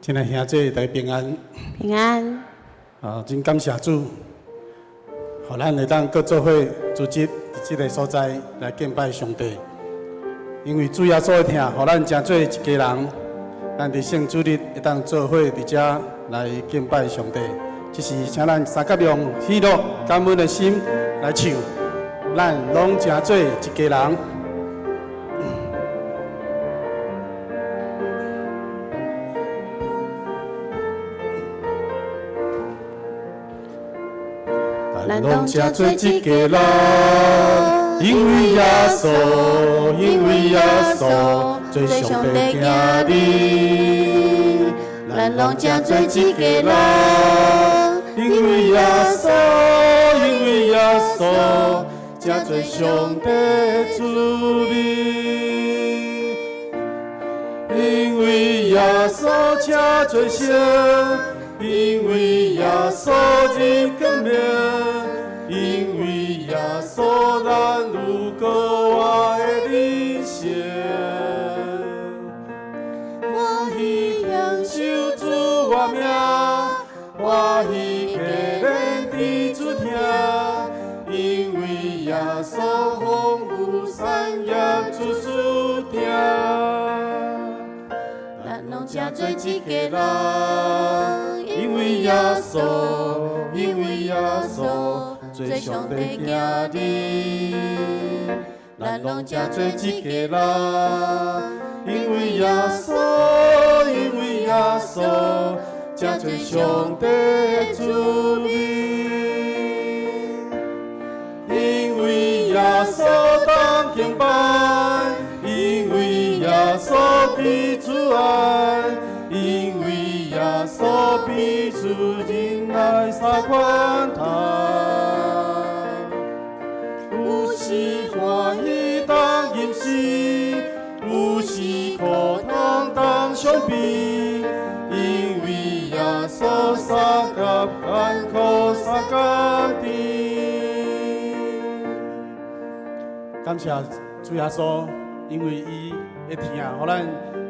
親愛兄姊，大家平安。平安。啊，真感謝主，予咱會當閣做伙組織佇這个所在來敬拜上帝。因為主耶穌的疼，予咱成做一家人，咱佇聖主日會當做伙佇遮來敬拜上帝。這是請咱三甲用喜樂感恩的心來唱，咱攏成做一家人。咱攏成做一家人，因為耶穌，因為耶穌做上帝囝兒。咱攏成做一家人，因為耶穌，因為耶穌成做上帝子民。因為耶穌成做聖，因為耶穌認光明，因為耶穌咱有閣活的人生。歡喜享受主活命，歡喜家人佇主疼，因為耶穌豐富產業處處聽。咱攏成做一家人，因為耶穌，因為耶穌做上帝囝兒。咱攏成做一家人，因為耶穌，因為耶穌成做上帝子民。因為耶穌當敬拜，因為耶穌彼此愛，因為耶穌彼此仁愛三款待。有時歡喜當吟詩，有時苦痛當傷悲，因為耶穌相佮艱苦相共甜。感謝主耶穌，因為伊的疼，予咱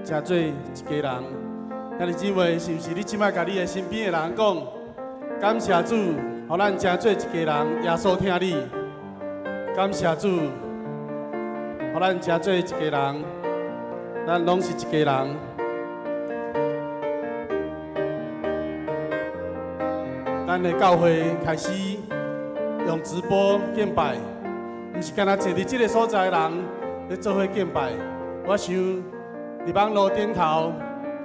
成做一家人。兄弟姊妹，是毋是你這擺共你的身邊的人講，感謝主，予咱成做一家人，耶穌疼你。感謝主，予咱成做一家人，咱攏是一家人。咱的教會開始用直播敬拜，毋是干焦坐佇這个所在的人咧做伙敬拜。我想佇網路頂頭，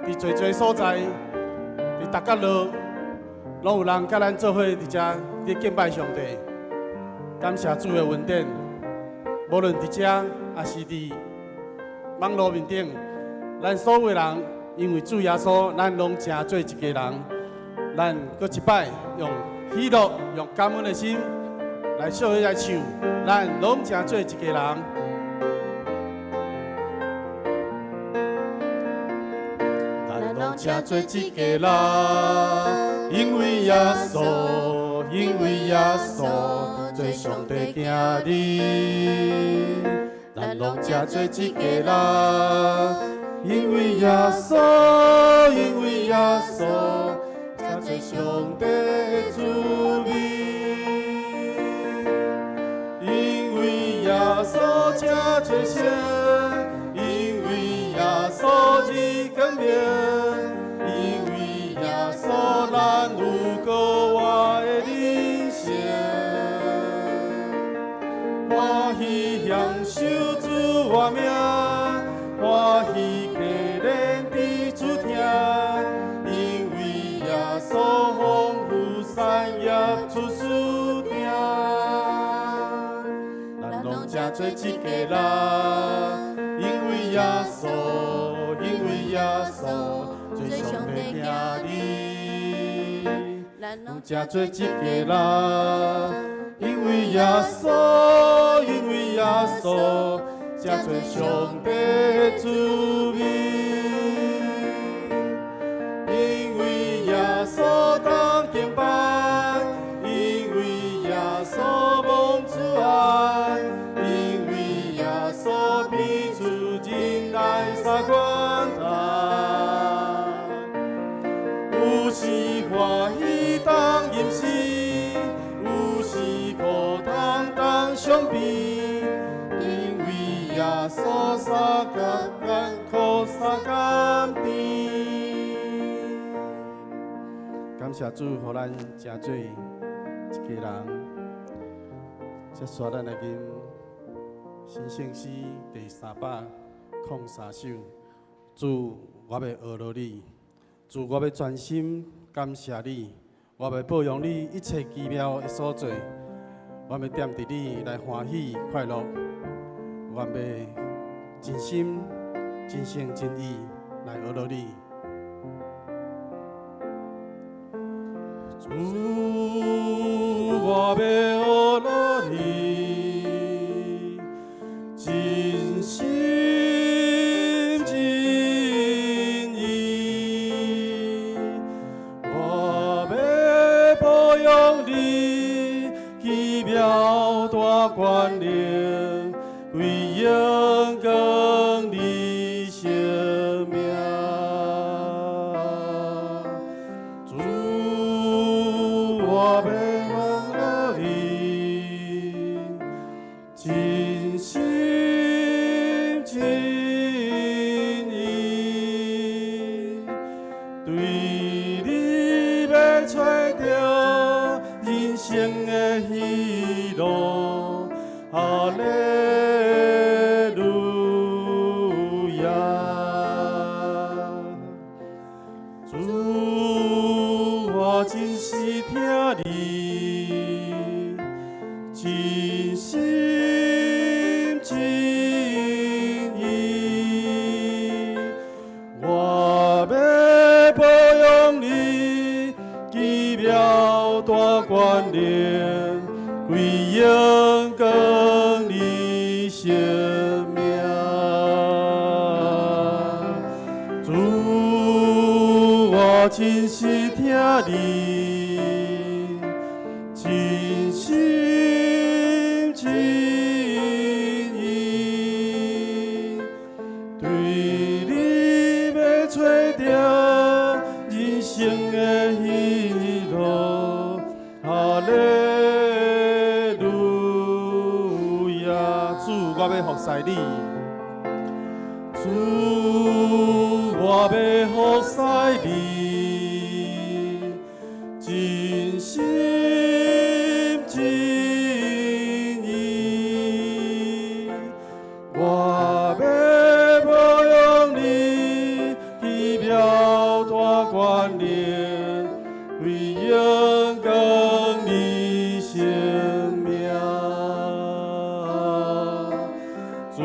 佇濟濟所在，佇逐角落，攏有人佮咱做伙佇遮咧敬拜上帝。感謝主的恩典，無論佇遮抑是佇網路面頂，咱所有的人因為主耶穌，咱攏成做一家人。咱閣一擺用喜樂、用感恩的心來小伙來唱，咱攏成做一家人。咱攏成做一家人，因為耶穌，因為耶穌做上帝囝兒。咱攏成做一家人，因為耶穌，因為耶穌成做上帝子民。因為耶穌成做聖，因為耶穌是光明，因為耶穌咱有閣活的人生。歡喜享受主活命，歡喜家人佇主疼，因為耶穌豐富產業處處聽。咱攏成做一家人，因為耶穌，因為耶穌做上帝囝兒。咱攏成做一家人，因為耶穌，因為耶穌成做上帝子民。因為耶穌當敬拜，因為耶穌蒙主愛，因為耶穌彼此仁愛三款待。相比，因為耶穌相共艱苦相甘甜。感謝主，予咱成做一家人。接續咱來吟新聖詩第303首。主，我欲學落你；主，我欲專心感謝你；我欲報揚你一切奇妙的所做。我欲踮佇你來歡喜快樂。我欲盡心、盡性、盡意來學落你。主，我欲學落你，盡心盡意，我欲報揚你奇妙大權能，歸榮光你聖名。主，我欲學落你，盡心盡意，對你欲揣著人生的喜樂，哈利路亞。主，我真是疼你，真心真意，我欲報揚你奇妙大權能，歸榮光你聖名。主，我真是疼你，真心真意，對你欲揣著人生的喜樂，哈利路亞。主，我欲服侍你，主，我欲服侍你，盡心盡意，我欲報揚你奇妙大權能，歸榮光你聖名。主，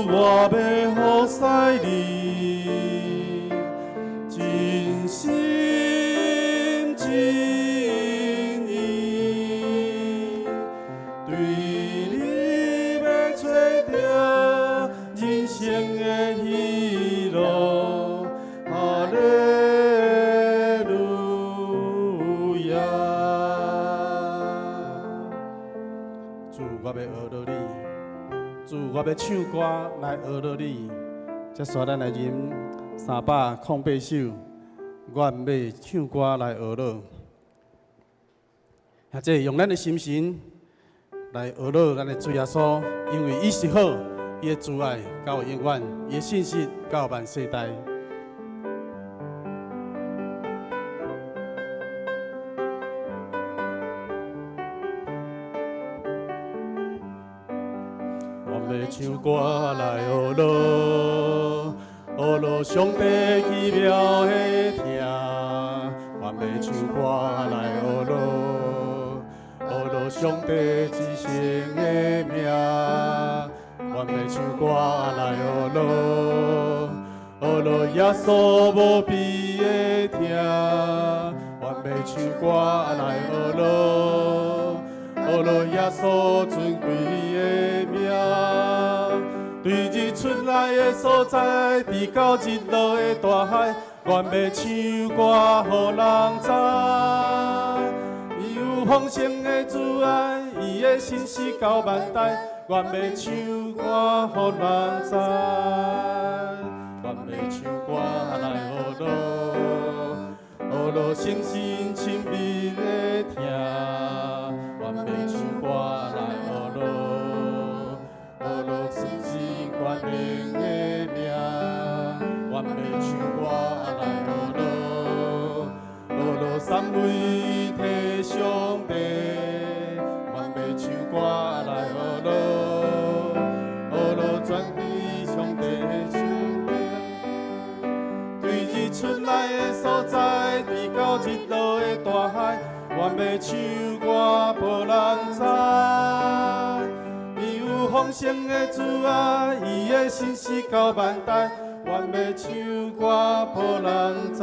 我欲服侍你，盡心盡意，對你欲揣著人生的喜樂，哈利路亞。主，我欲學落你，主，我欲唱歌來學落你。接續咱來吟308首，我欲唱歌來學落。或者用咱的心神來學落咱的主耶穌，因為伊是好，伊的慈愛到永遠，伊的信實到萬世代。我欲唱歌來學落，學落上帝奇妙的疼。我欲唱歌來學落，學落上帝至聖的名。我欲唱歌來學落，學落耶穌無比的疼。我欲唱歌來學落，學落耶穌尊貴的名。對日出來的所在，直到日落的大海，願欲唱歌予人知。伊有豐盛的慈愛，伊的信實到萬代，願欲唱歌予人知。願欲唱歌來學落，學落誠心親密的疼。願欲唱歌豐盛的慈愛，伊的信實到萬代，願欲唱歌予人知。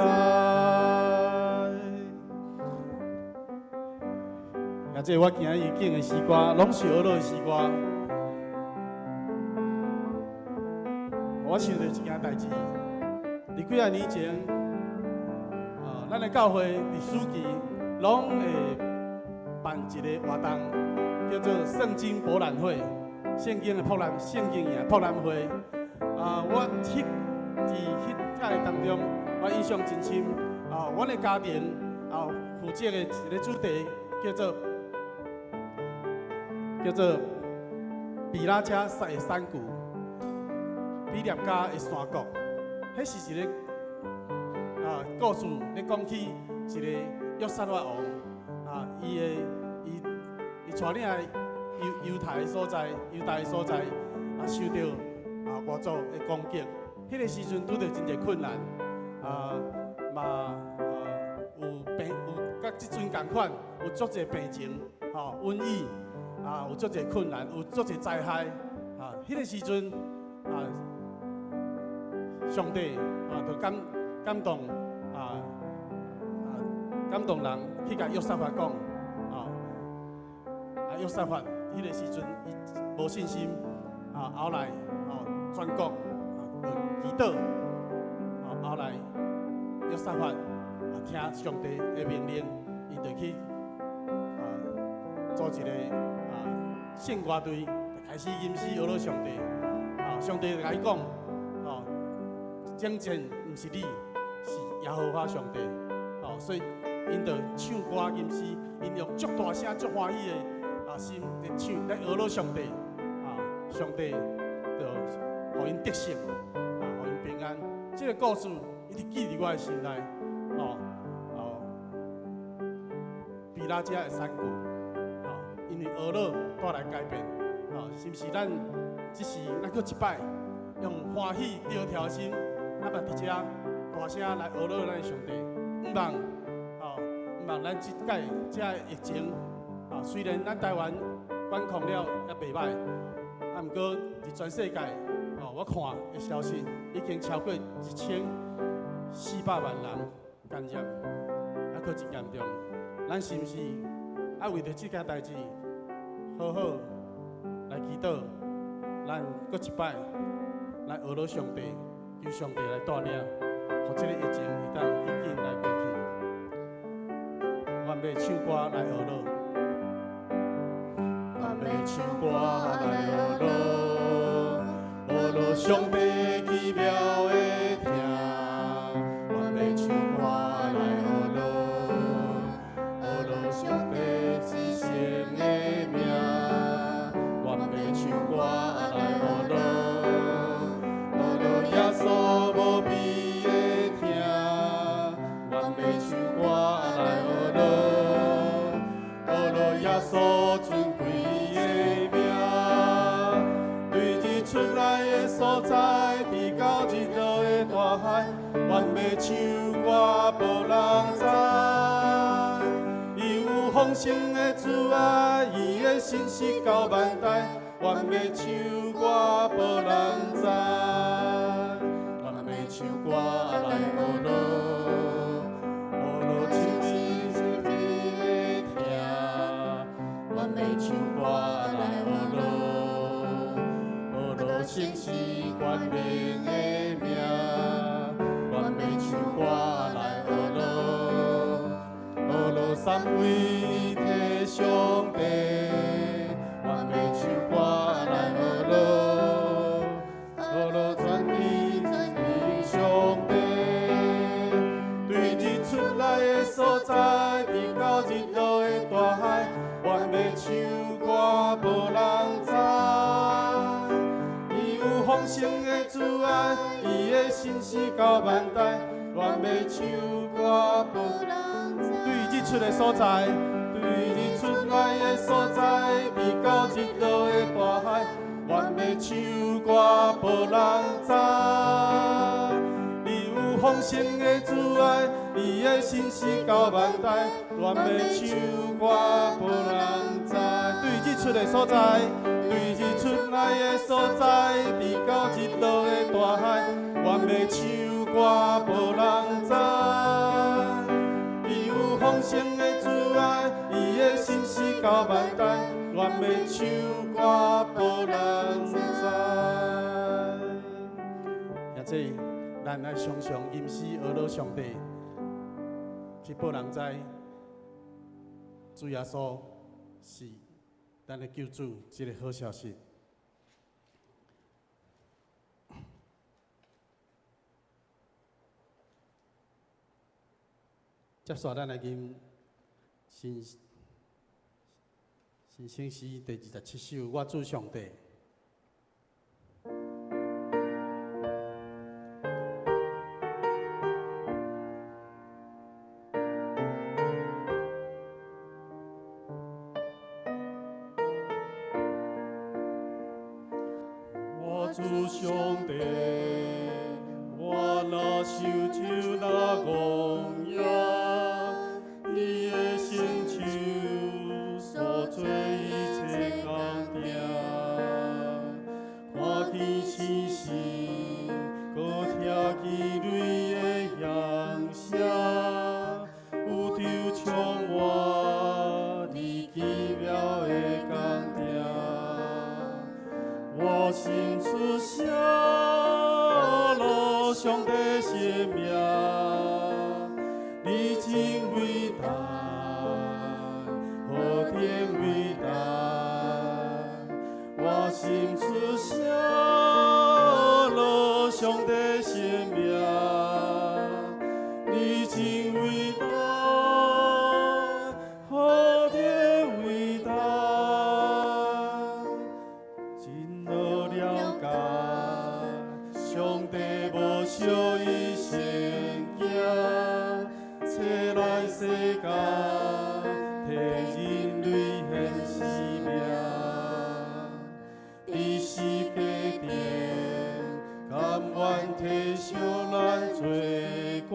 啊，這我今日揀的詩歌，攏是呵咾的詩歌。我想著一件代誌，佇幾仔年前，咱的教會佇暑期攏會辦一个活動，叫做聖經博覽會，聖經的博覽，聖經營博覽會。啊，我彼佇彼屆當中，我印象真深。啊，阮的家庭啊，負責的一個主題叫做比拉加的山谷，比列加的山谷。彼是一個故事，咧講起一個約沙法王啊，伊的伊伊帶領猶猶太的所在，猶大的所在啊，受著外族的攻擊。彼個時陣拄著真濟困難啊，嘛有病有佮這陣仝款，有足濟病情，吼，瘟疫啊，有足濟困難，有足濟災害啊。彼個時陣啊，上帝啊，就感動人去共約沙法講啊，約沙法彼個時陣伊無信心啊，後來哦全國啊就祈禱啊，後來約沙法啊聽上帝的命令，伊就去組一個聖歌隊，開始吟詩呵咾上帝啊，上帝就共伊講哦，征戰毋是你，是耶和華上帝。哦，所以𪜶就唱歌吟詩，𪜶用足大聲、足歡喜的心來唱，來呵咾上帝。啊，上帝就予𪜶得勝，啊，予𪜶平安。這个故事一直記佇我的心內。哦哦，比拉加的山谷，哦，因為呵咾帶來改變。哦，是毋是咱這時咱閣一擺用歡喜著跳的心，咱嘛佇遮大聲來呵咾咱的上帝。毋望，哦，毋望咱這擺這疫情，啊，雖然咱台灣管控了也袂䆀，啊，毋過佇全世界，哦，我看的消息已經超過1400萬人感染，啊，閣真嚴重。咱是毋是愛為著這件代誌，好好來祈禱？咱閣一擺來呵咾上帝，求上帝來帶領，予這个疫情會當緊緊來過去。願欲唱歌來呵咾，願欲唱歌來呵咾，呵咾上帝奇妙的疼。願欲唱歌來呵咾，呵咾上帝至聖的名。願欲唱歌來呵咾，呵咾耶穌無比的疼。願欲唱歌來呵咾，呵咾耶穌尊貴的名。對日出來的所在，直到日落的大海，願欲唱歌予人知。伊有豐盛的慈愛，伊的信實到萬代，願欲唱歌予人知。願欲唱歌來呵咾，呵咾親切的疼。願欲唱歌來呵咾，呵咾聖是權能的名。願欲唱歌來呵咾，呵咾三位一體上帝。願欲唱歌來呵咾，呵咾全知全能上帝。對日出來的所在，直到日落的大海，願欲唱歌予人知。伊有豐盛的慈愛，伊的信實到萬代，願欲唱歌予人知。對日出的所在，對日出來的所在，直到日落的大海，願欲唱歌予人知。伊有豐盛的慈愛，伊的信實到萬代，願欲唱歌予人知。對日出的所在，對日出來的所在，直到日落的大海，愿欲唱歌予人知。伊有豐盛的慈愛，伊的信實到萬代，願欲唱歌予人知。兄弟，咱愛常常吟詩呵咾上帝，去予人知，主耶穌是咱的救主，這个好消息。接續咱來吟新新聖詩第27首，我主上帝。我主上帝，我若受就若戇影，你的聖手所做一切工程，看見星星，閣聽見雷的響聲，宇宙充滿你奇妙的工程。我心出聲樂上帝聖名，你真偉大，何等偉大！我心出聲樂上帝聖名，你真偉大，何等偉大！真好了解，上帝無小伊神行，差來世間，替人類獻生命。佇十架頂，甘願體恤咱罪過，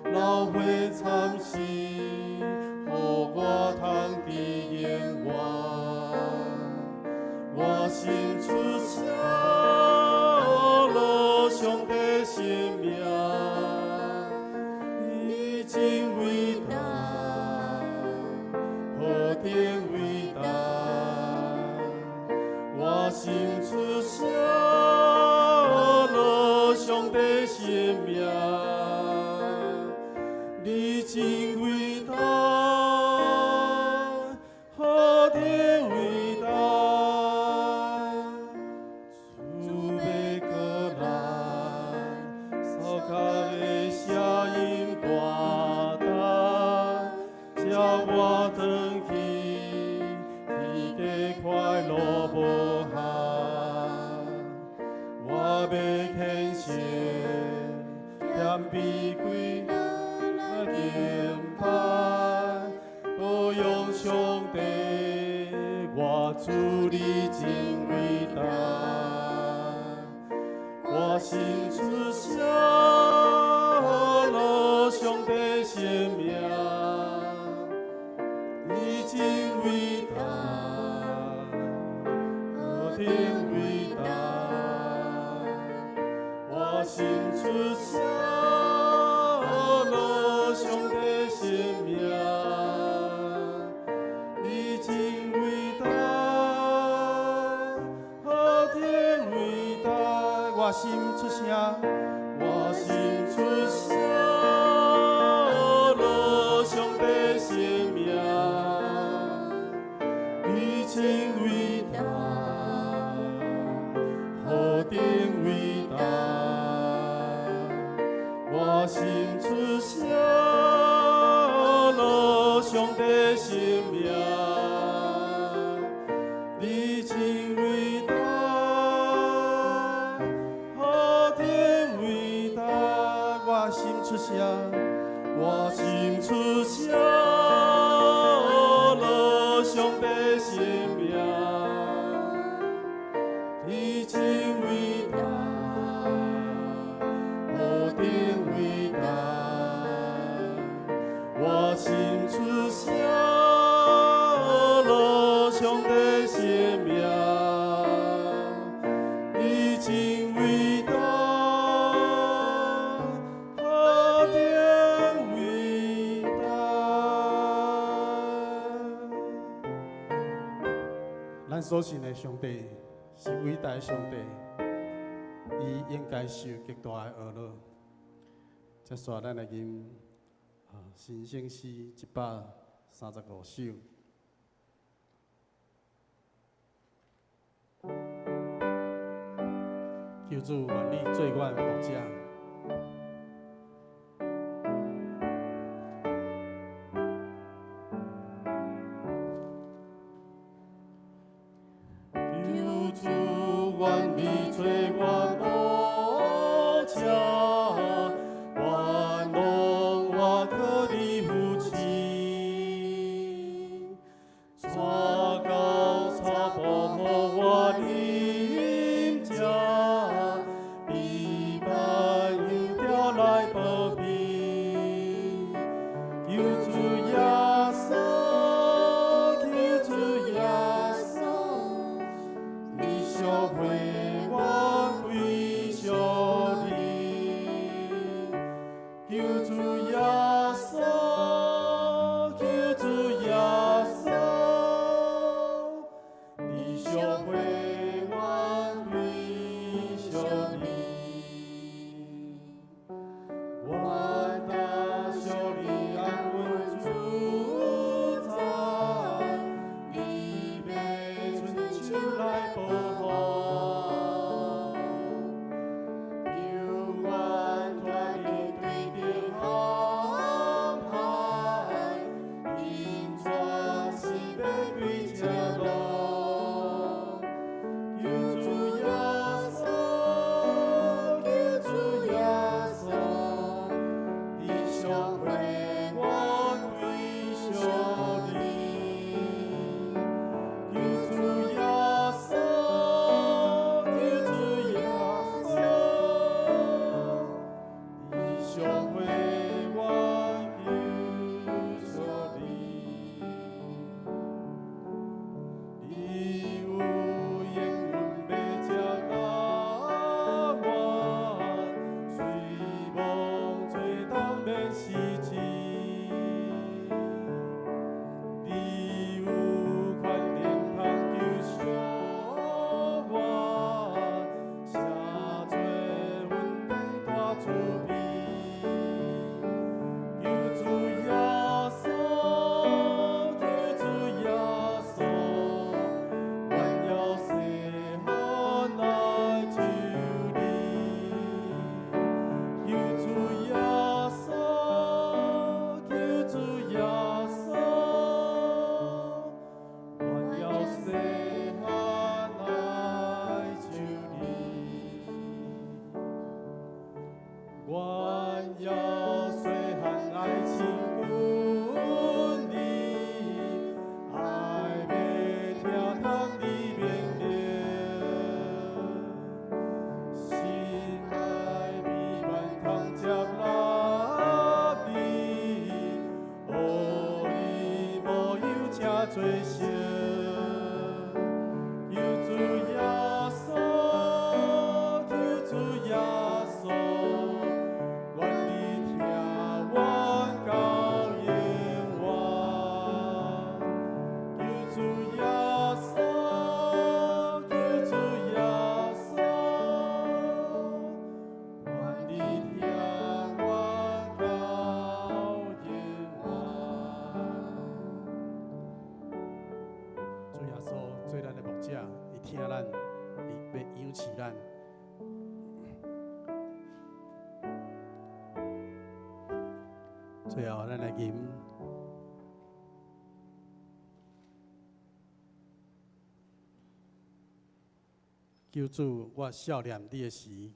流血慘死，予我通得永活。我心出聲樂上帝聖名，你真偉大，何等偉大！我心出聲樂上帝聖名，你真偉大，何等偉大！主欲過來，掃跤的聲音大大，叫我轉去，天家快樂無限。我欲虔誠謙卑跪來敬拜，歌頌上帝，我主你真偉大。我心出聲樂上帝聖名，你真偉大，何等偉大！我心出聲樂上帝聖名，你真偉大，何等偉大！我心出聲，我心出聲樂上帝聖名，你真偉大，何等偉大！我心出聲樂上帝聖名，你真偉大，何等偉大！我心出聲，我心出聲樂上帝聖名，咱所信的上帝是偉大的上帝，伊應該受極大的呵咾。接續咱來吟神聖詩135首。求主願你做阮牧者。求主願你做阮牧者，願攏我靠你扶持，帶到草埔予我啉食，備辦油條來保庇。求主耶穌，求主耶穌，你相會我歸向你。求主耶穌，求主耶穌，你相會我歸向你。我答向你安穩主宰，你欲伸手來保護，求阮脫離對敵陷害，因全是欲歸正路。求主耶穌，求主耶穌，你相會我歸向你。求主耶穌，求主耶穌，你相會我歸向你。你有應允欲接納我，雖望做當免死志。你有權能通救贖我，赦罪恩典大慈悲。求主耶穌，求主耶穌，願由細漢來求你。求主耶穌，求主耶穌，願由細漢來求你。願由細漢愛親近你，愛欲聽從你命令，心愛美滿通接納你，予你模樣誠做成。求主耶穌，求主耶穌，願你聽阮到永遠。求主耶穌，求主耶穌，願你聽阮到永遠。主耶穌做咱的牧者，伊疼咱，伊欲養飼咱。最後，咱來吟。求主，我數念你的時，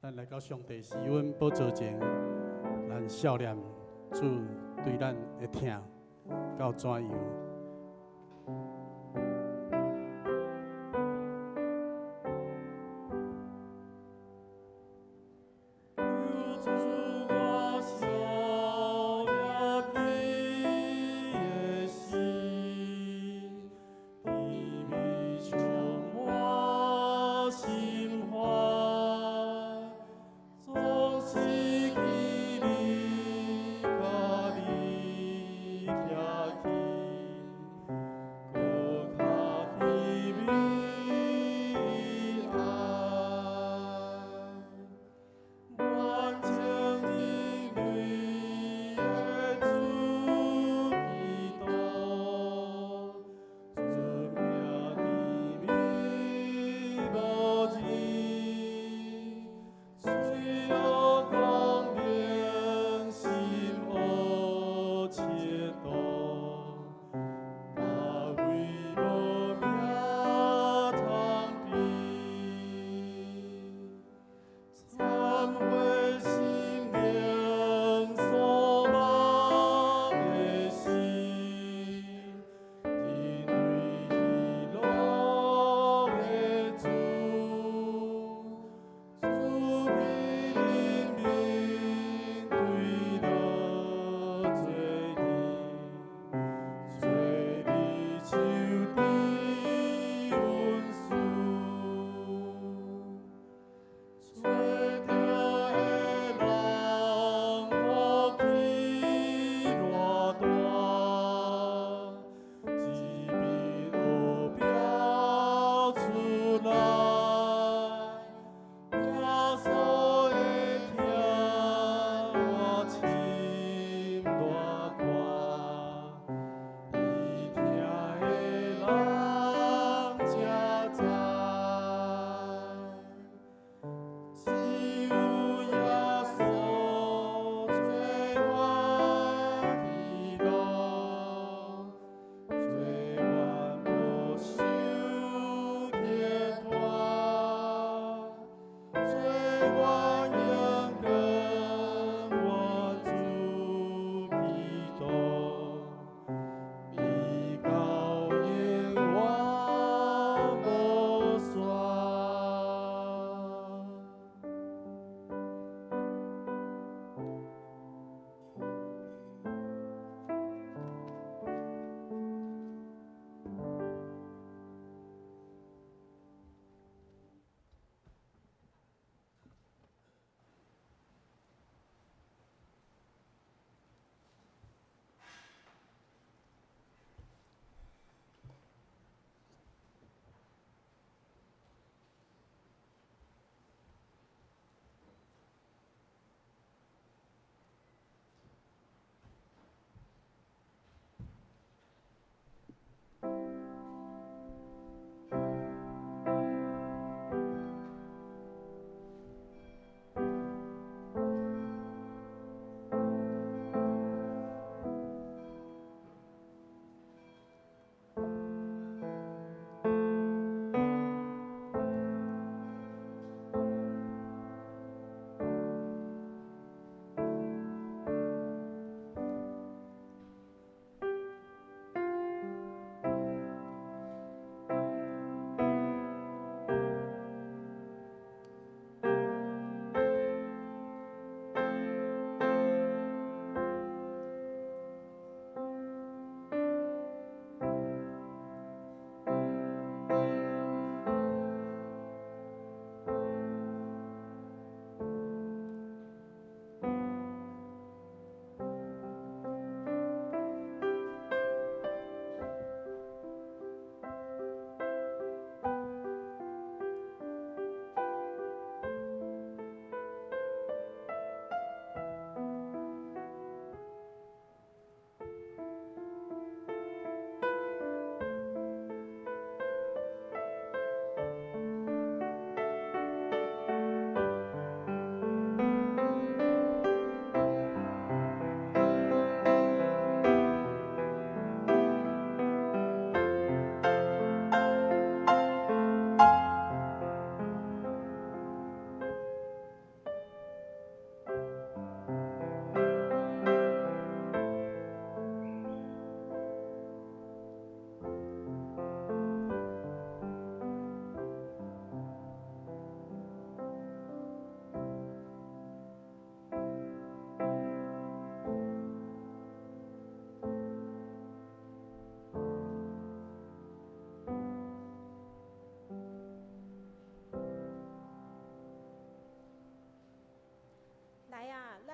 咱來到上帝施恩寶座前，咱數念主對咱的疼到怎樣。求主，我數念你的時，甜蜜充滿心懷，總是記你佮你。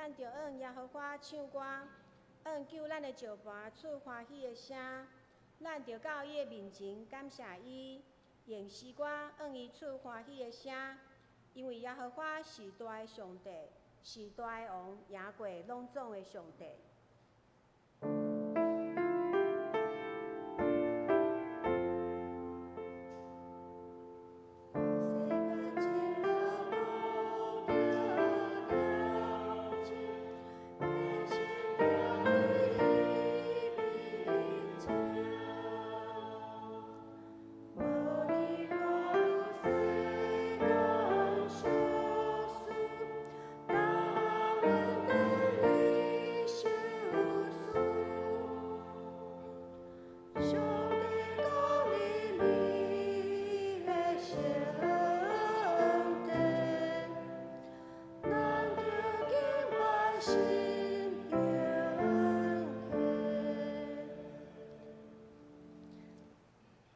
咱著向耶和華唱歌，向救咱的石磐出歡喜的聲。咱著到伊的面前感謝伊，用詩歌向伊出歡喜的聲。因為耶和華是大的上帝，是大的王，贏過攏總的上帝。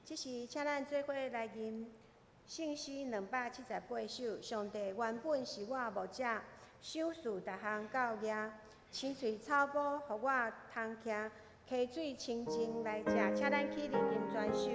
這時，請咱做伙來吟聖詩278首。上帝原本是我牧者，賞賜逐項夠額，青翠草埔予我通徛，溪水清淨來食。請咱起立吟全首。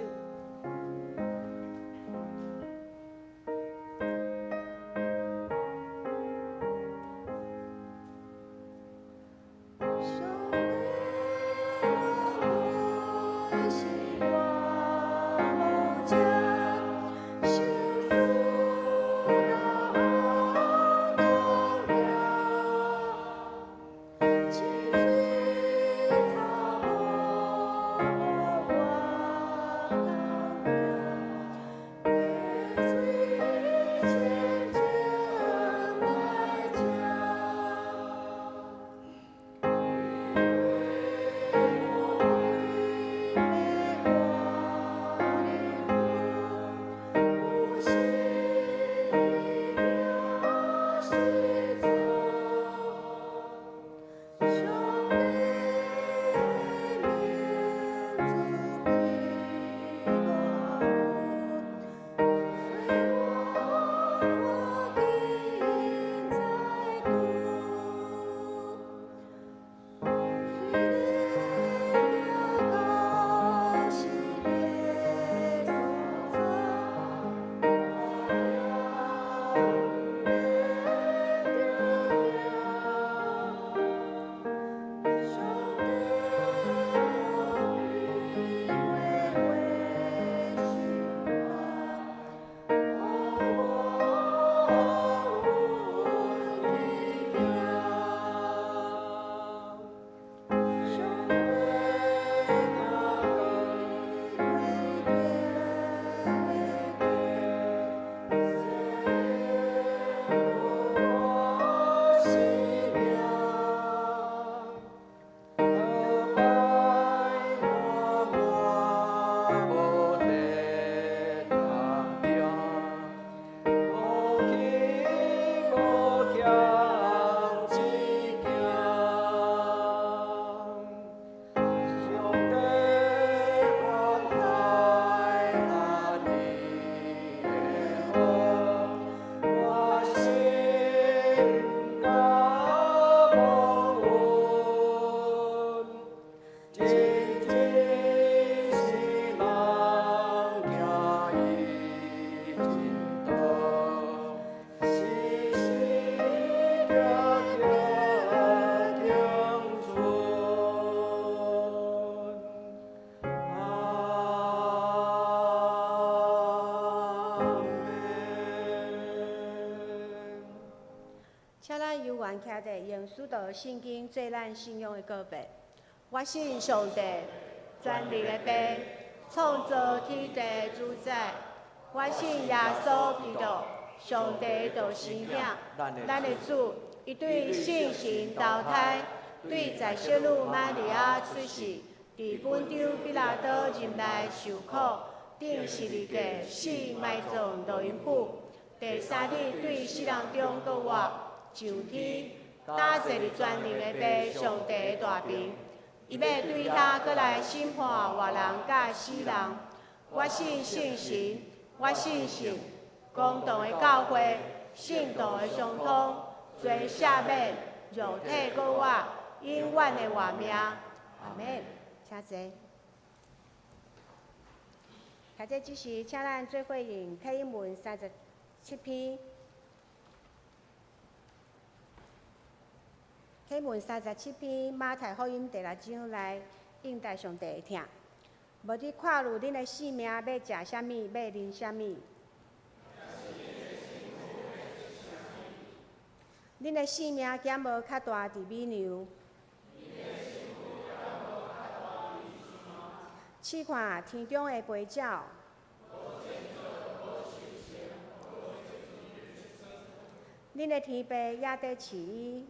請咱猶原徛佇用使徒信經做咱信仰的告白。我信上帝，全能的父，創造天地主宰。我信耶穌基督，上帝獨生囝，咱的主，伊對聖神投胎，對在聖女瑪利亞出世，佇本丟彼拉多任內受苦，釘十字架死埋葬落陰府，第三日對死人中復活。上天，搭坐佇全能的父上帝的大爿，伊欲對遐閣來審判活人佮死人。我信聖神，我信聖公同的教會，聖徒的相通，罪赦免，肉體閣我永遠的活命。阿門。請坐。徛這之時，請咱做伙用啟英文37篇。啟文37篇，馬太福音第六章來應答上帝的疼。無佇看慮恁的性命欲食啥物，欲啉啥物。恁的性命敢無較大佇美牛？試看天中的飛鳥。恁的天父也佇賜伊。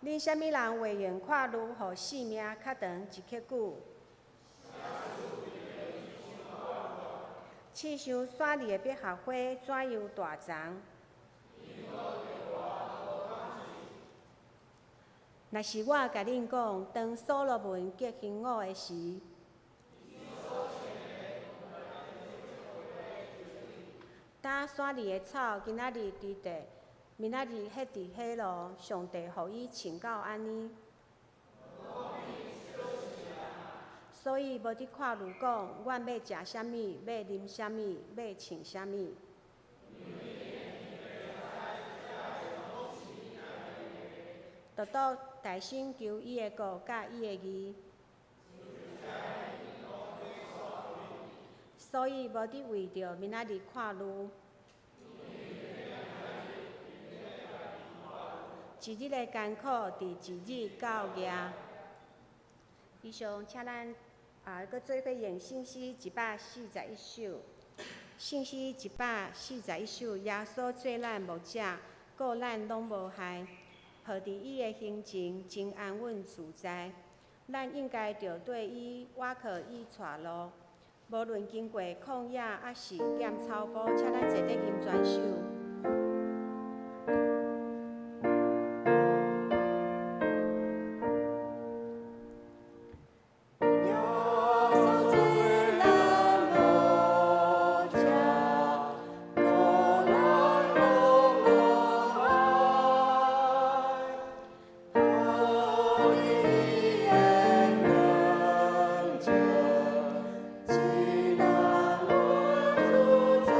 恁啥物人會用看慮，予性命較長一刻久？試想山裡的百合花怎樣大叢？若是我共恁講，當所羅門極興武的時，當山裡的草今仔日佇地，明仔日歇佇火爐，上帝予伊穿到按呢？所以無佇看慮講，阮欲食啥物，欲啉啥物，欲穿啥物。獨獨大聲求伊的國佮伊的義。所以無佇為著明仔日看慮。一日的艱苦，佇一日夠額。以上，請咱啊，閣做伙用聖詩141首。聖詩141首，耶穌做咱牧者，顧咱攏無害，抱佇伊的胸前，真安穩自在。咱應該著綴伊，倚靠伊帶路。無論經過曠野，抑是踮草埔，請咱坐佇金磚手。耶穌做咱牧者，顧咱攏無害，抱佇伊的胸前，真安穩自在。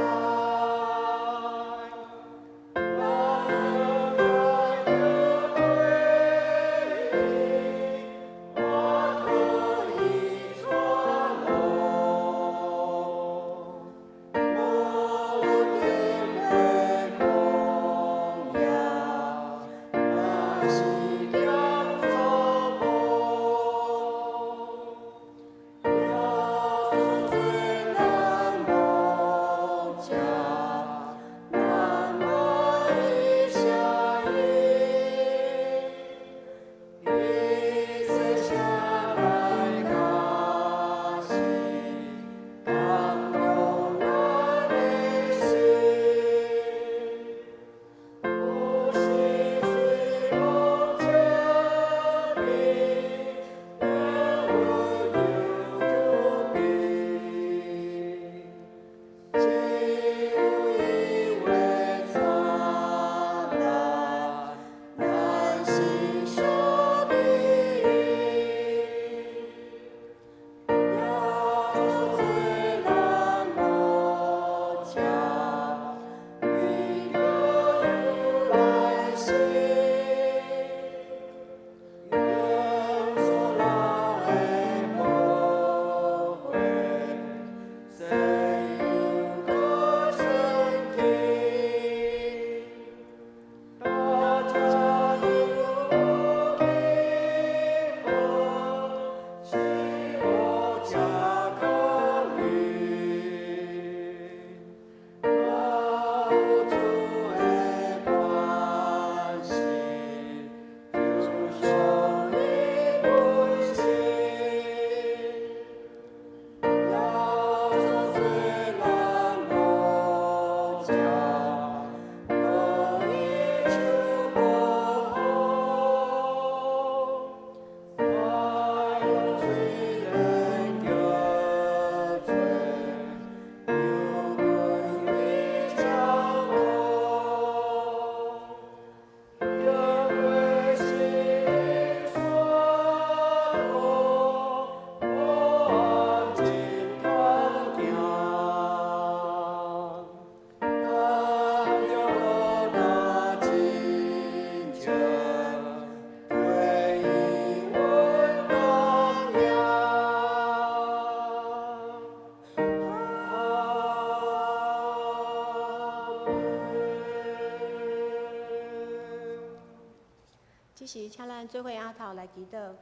這時，請咱做伙仰頭來祈禱。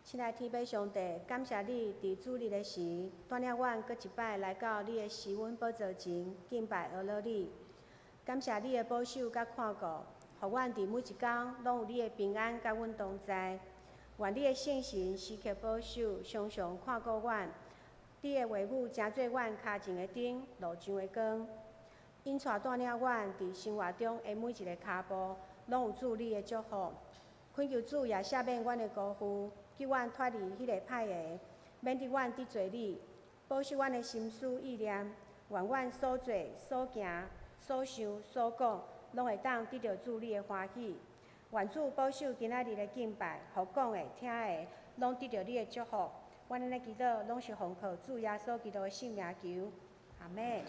親愛天父上帝，感謝你佇主日的時，帶領阮閣一擺來到你的施恩寶座前敬拜阿樂你。感謝你的保守佮看顧，予阮佇每一工攏有你的平安佮阮同在。願你的聖神時刻保守，常常看顧阮。你的話語成做阮跤前的燈，路上的光。引帶帶領阮佇生活中的每一个跤步，攏有主你的祝福。懇求主也赦免阮的辜負，救阮脫離彼個歹的，免得阮得罪你。保守阮的心思意念，願阮所做、所行、所想、所講，攏會當得著主你的歡喜。願主保守今仔日的敬拜，予講的、聽的，攏得著你的祝福。阮按呢祈禱，攏是奉靠主耶穌基督的聖名求，阿們。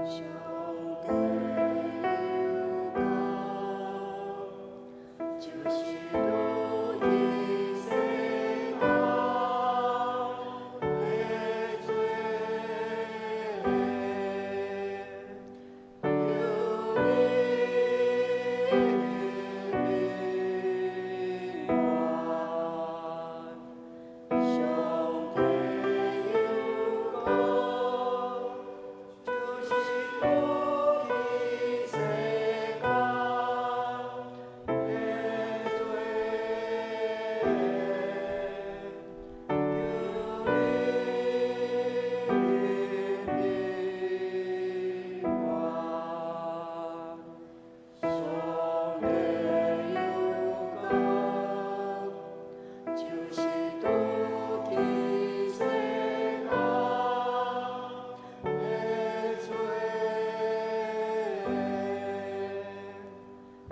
上帝有光，就是路的世間的罪，求你憐憫。上帝有光，就是路的世間的罪，求你憐憫。上帝有光，就是度的世間的罪，赐阮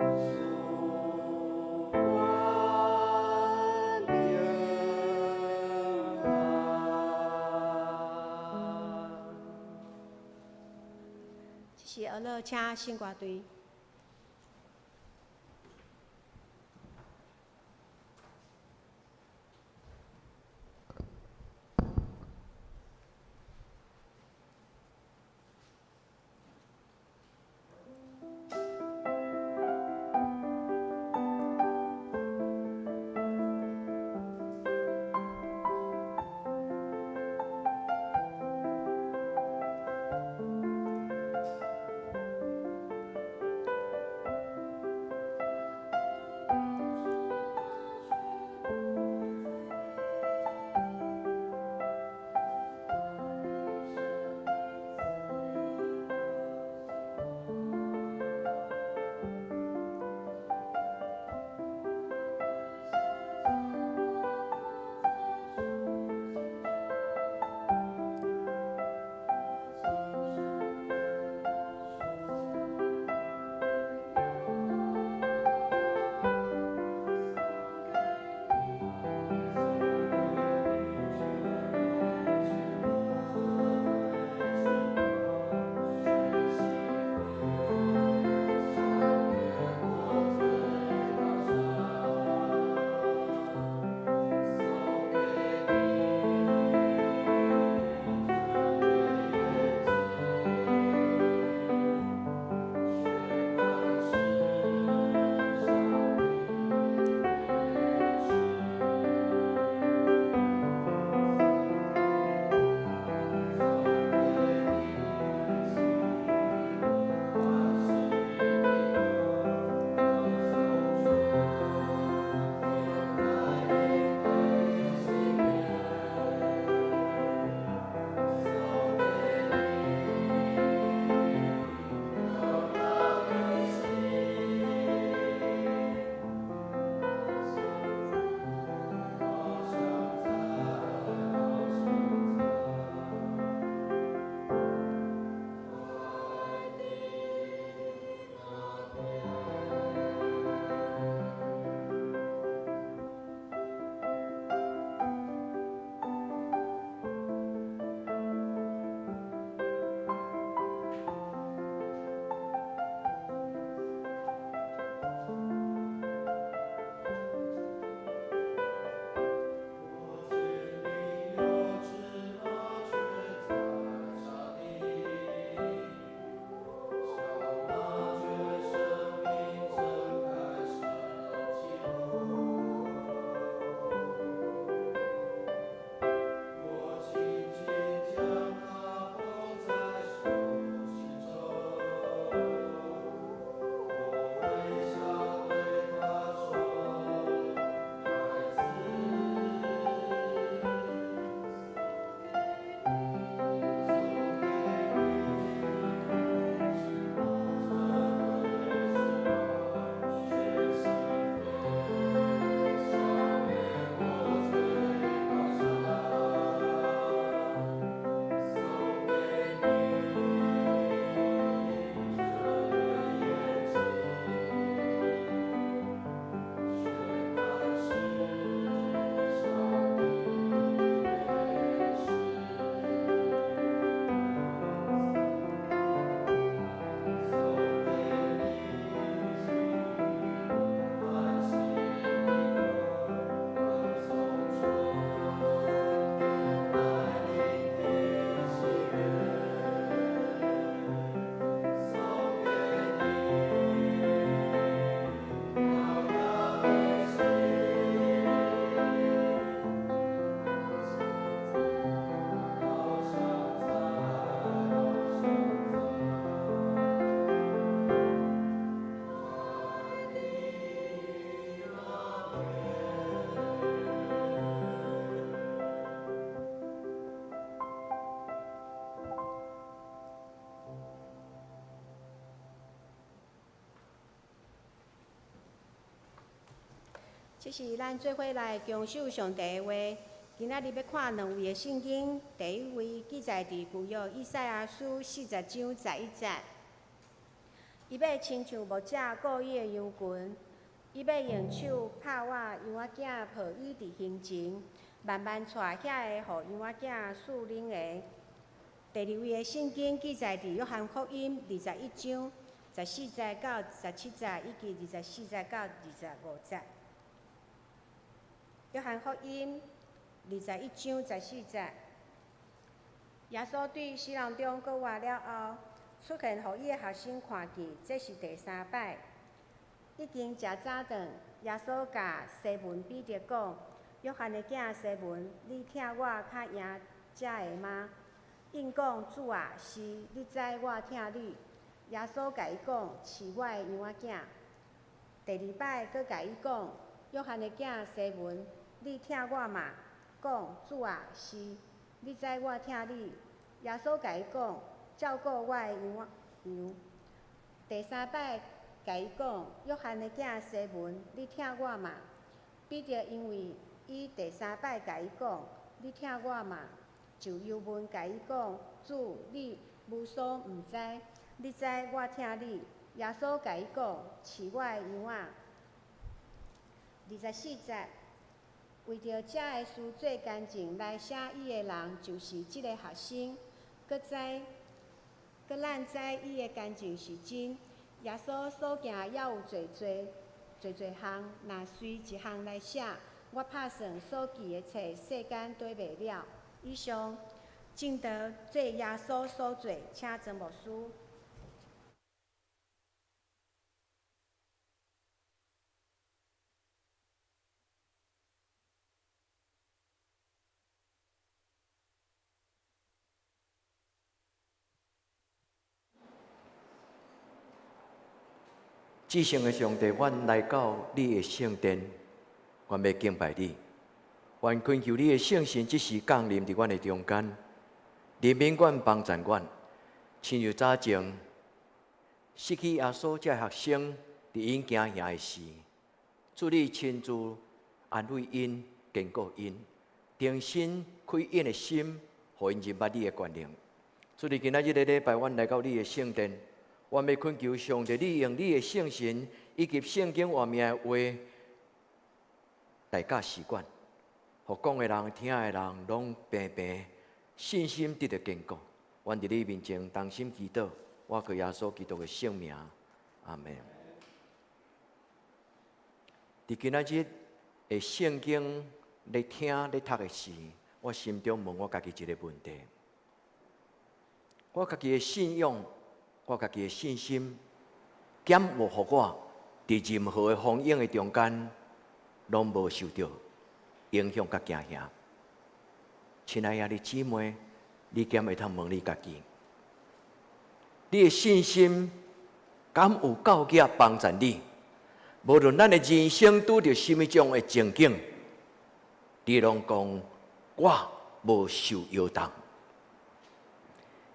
平安。這是阿樂請聖歌隊。這是咱做伙來恭守上帝的話。今仔日欲看兩位的聖經，第一位記載佇舊約以賽亞書40章11節。伊欲親像牧者顧伊的羊群，伊欲用手拍倚羊仔囝，抱伊佇胸前，慢慢帶遐个，予羊仔囝飼奶的。第二位的聖經記載佇約翰福音21章14節到17節，以及24節到25節。約翰福音21章14節，耶穌對死人中閣活了後，出現予伊的學生看見，這是第三擺。已經食早頓，耶穌共西門彼得講：約翰的囝西門，你疼我較贏這个嗎？應講：主啊，是，你知我疼你。耶穌共伊講：飼我的羊仔囝。第二擺閣共伊講：約翰的囝西門，你疼我嗎？講：主啊，是，你知我疼你。耶穌共伊講：照顧我的羊羊。第三擺共伊講：約翰的囝西門，你疼我嗎？彼得因為伊第三擺共伊講：你疼我嗎？就憂悶共伊講：主，你無所毋知，你知我疼你。耶穌共伊講：飼我的羊仔。24節，為著這个事做工程來寫伊的人，就是這个學生。閣知，閣咱知伊的工程是真。耶穌所行猶有濟濟濟濟項，若隨一項來寫，我拍算所記的冊世間綴袂了。以上，證道做耶穌所做，請曾牧師。至聖的上帝，阮來到你的聖殿，阮欲敬拜你。願懇求你的聖神這時降臨佇阮的中間，憐憫阮，幫助阮，親像早前失去耶穌這个學生佇𪜶驚嚇的時，主你親自安慰𪜶、堅固𪜶，重新開𪜶的心，予𪜶認捌你的權能。主你今仔日這個禮拜，阮來到你的聖殿。阮欲懇求上帝，你用你的聖神以及聖經活命的話來教示阮，予講的人、聽的人攏平平信心得著堅固。阮佇你面前同心祈禱，我靠耶穌基督的聖名，阿們。佇今仔日的聖經咧聽咧讀的時，我心中問我家己一个問題：我家己的信仰，我家己的信心，敢有予我佇任何的風湧的中間，攏無受著影響佮驚嚇？親愛的兄弟姊妹，你敢會通問你家己？你的信心敢有夠額幫助你？無論咱的人生拄著啥物種的情景，你攏講我無受搖動。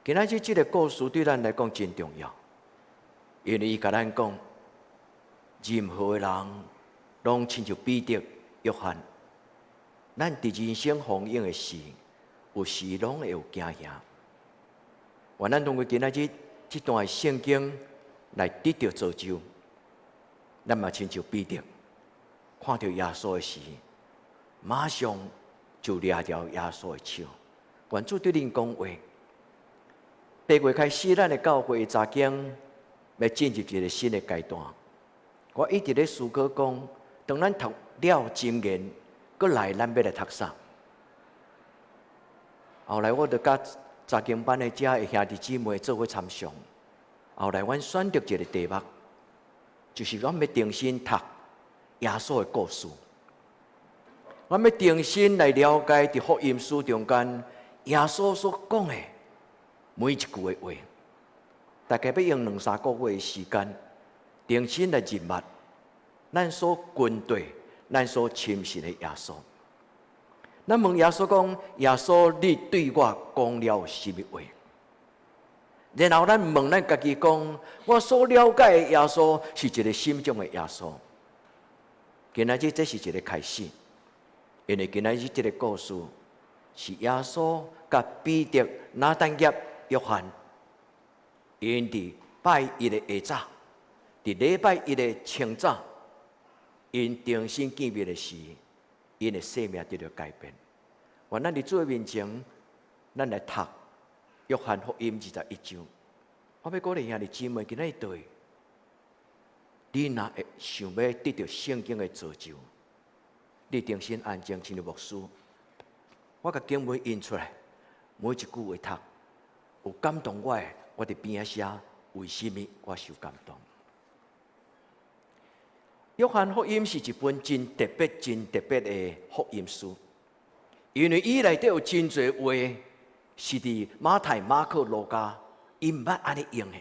今仔日這个故事對咱來講真重要，因為伊共咱講，任何的人攏親像彼得、約翰，咱佇人生風湧的時，有時攏會有驚嚇。願咱通過今仔日這段聖經來得著造就，咱嘛親像彼得，看著耶穌的時，馬上就掠著耶穌的手。願主對恁講話。8月開始，咱的教會查經欲進入一个新的階段。我一直咧思考講，當咱讀了箴言，閣來咱欲來讀啥？後來我就佮查經班的遮的兄弟姊妹做伙參詳。後來阮選擇一个題目，就是阮欲重新讀耶穌的故事。阮欲重新來了解佇福音書中間耶穌所講的每一句的話，大概欲用兩三个月的時間，重新來認捌咱所跟隨、咱所深信的耶穌。咱問耶穌講：耶穌，你對我講了啥物話？然後咱問咱家己講：我所了解的耶穌是一个啥物種的耶穌？今仔日這是一个開始，因為今仔日這个故事是耶穌佮彼得、拿但業、約翰，𪜶佇拜一的下早，佇禮拜一的清早，𪜶重新見面的時，𪜶的生命得著改變。願咱佇主的面前，咱來讀約翰福音21章。我欲鼓勵兄弟姊妹，今仔日對，你若會想欲得著聖經的造就，你定心安靜，親像牧師，我共經文印出來，每一句話讀，有感動我的，我佇邊仔寫為啥物我受感動。約翰福音是一本真特別、真特別的福音書，因為伊內底有真濟話是佇馬太、馬可、路加，伊毋捌按呢用的。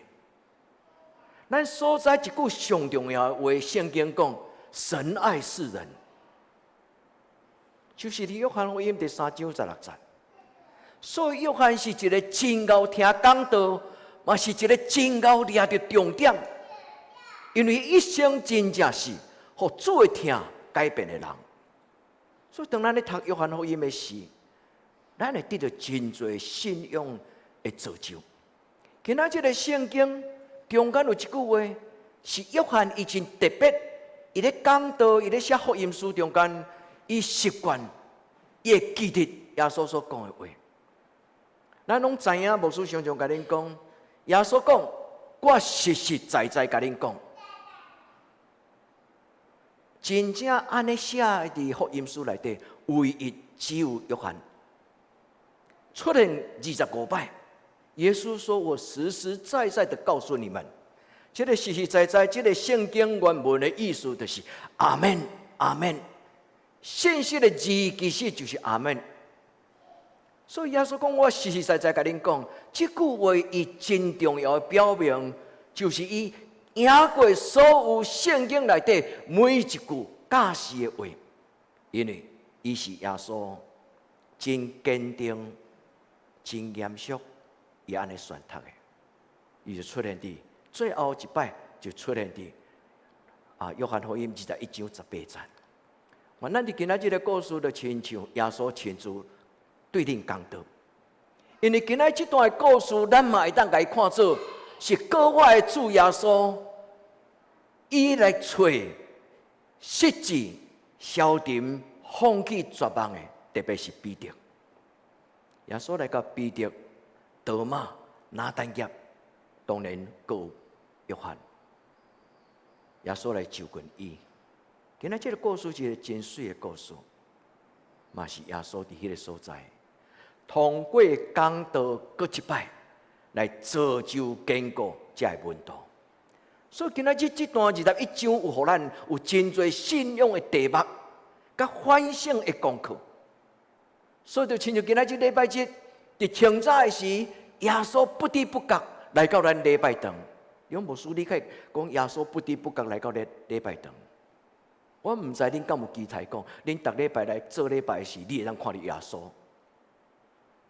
咱所知一句上重要的話，聖經講神愛世人，就是佇約翰福音第3章16節。所以約翰是一个真𠢕聽講道，嘛是一个真𠢕掠著重點。因為一生真正是予主的疼改變的人，所以當咱咧讀約翰福音的時，咱會得著真濟信仰的造就。今仔這个聖經中間有一句話，是約翰伊真特別，伊咧講道，伊咧寫福音書中間，伊習慣，伊會記得耶穌所講的話。咱攏知影，牧師常常共恁講，耶穌講，我實實在在共恁講。真正按呢寫佇福音書內底，唯一只有約翰出現25擺。耶穌說：“我實實在在的告訴你們，這个實實在在，這个聖經原文的意思就是阿門，阿門。信實的字其實就是阿門。所以耶穌講：我實實在在共恁講，這句話伊真重要的表明，就是伊贏過所有聖經內底每一句教示的話，因為伊是耶穌真堅定、真嚴肅，伊按呢宣讀的，伊就出現佇最後一擺，就出現佇約翰福音21章18節。願咱佇今仔這个故事，就親像耶穌親自對恁講道，因為今仔這段的故事，咱嘛會當共伊看做是閣活的主耶穌，伊來揣失志、消沉、放棄、絕望的，特別是彼得。耶穌來共彼得、多馬、拿但業，當然閣有約翰。耶穌來就近伊。今仔這个故事是一个真媠的故事，嘛是耶穌佇彼个所在，通過講道閣一擺來造就堅固這个門徒。所以今仔日這段二十一章有予咱有真濟信仰的題目，佮反省的功課。所以就親像今仔日禮拜日，佇清早的時，耶穌不知不覺來到咱禮拜堂。有牧師你會講耶穌不知不覺來到禮禮拜堂。我毋知恁敢有期待講，恁逐禮拜來做禮拜時，你會當看著耶穌。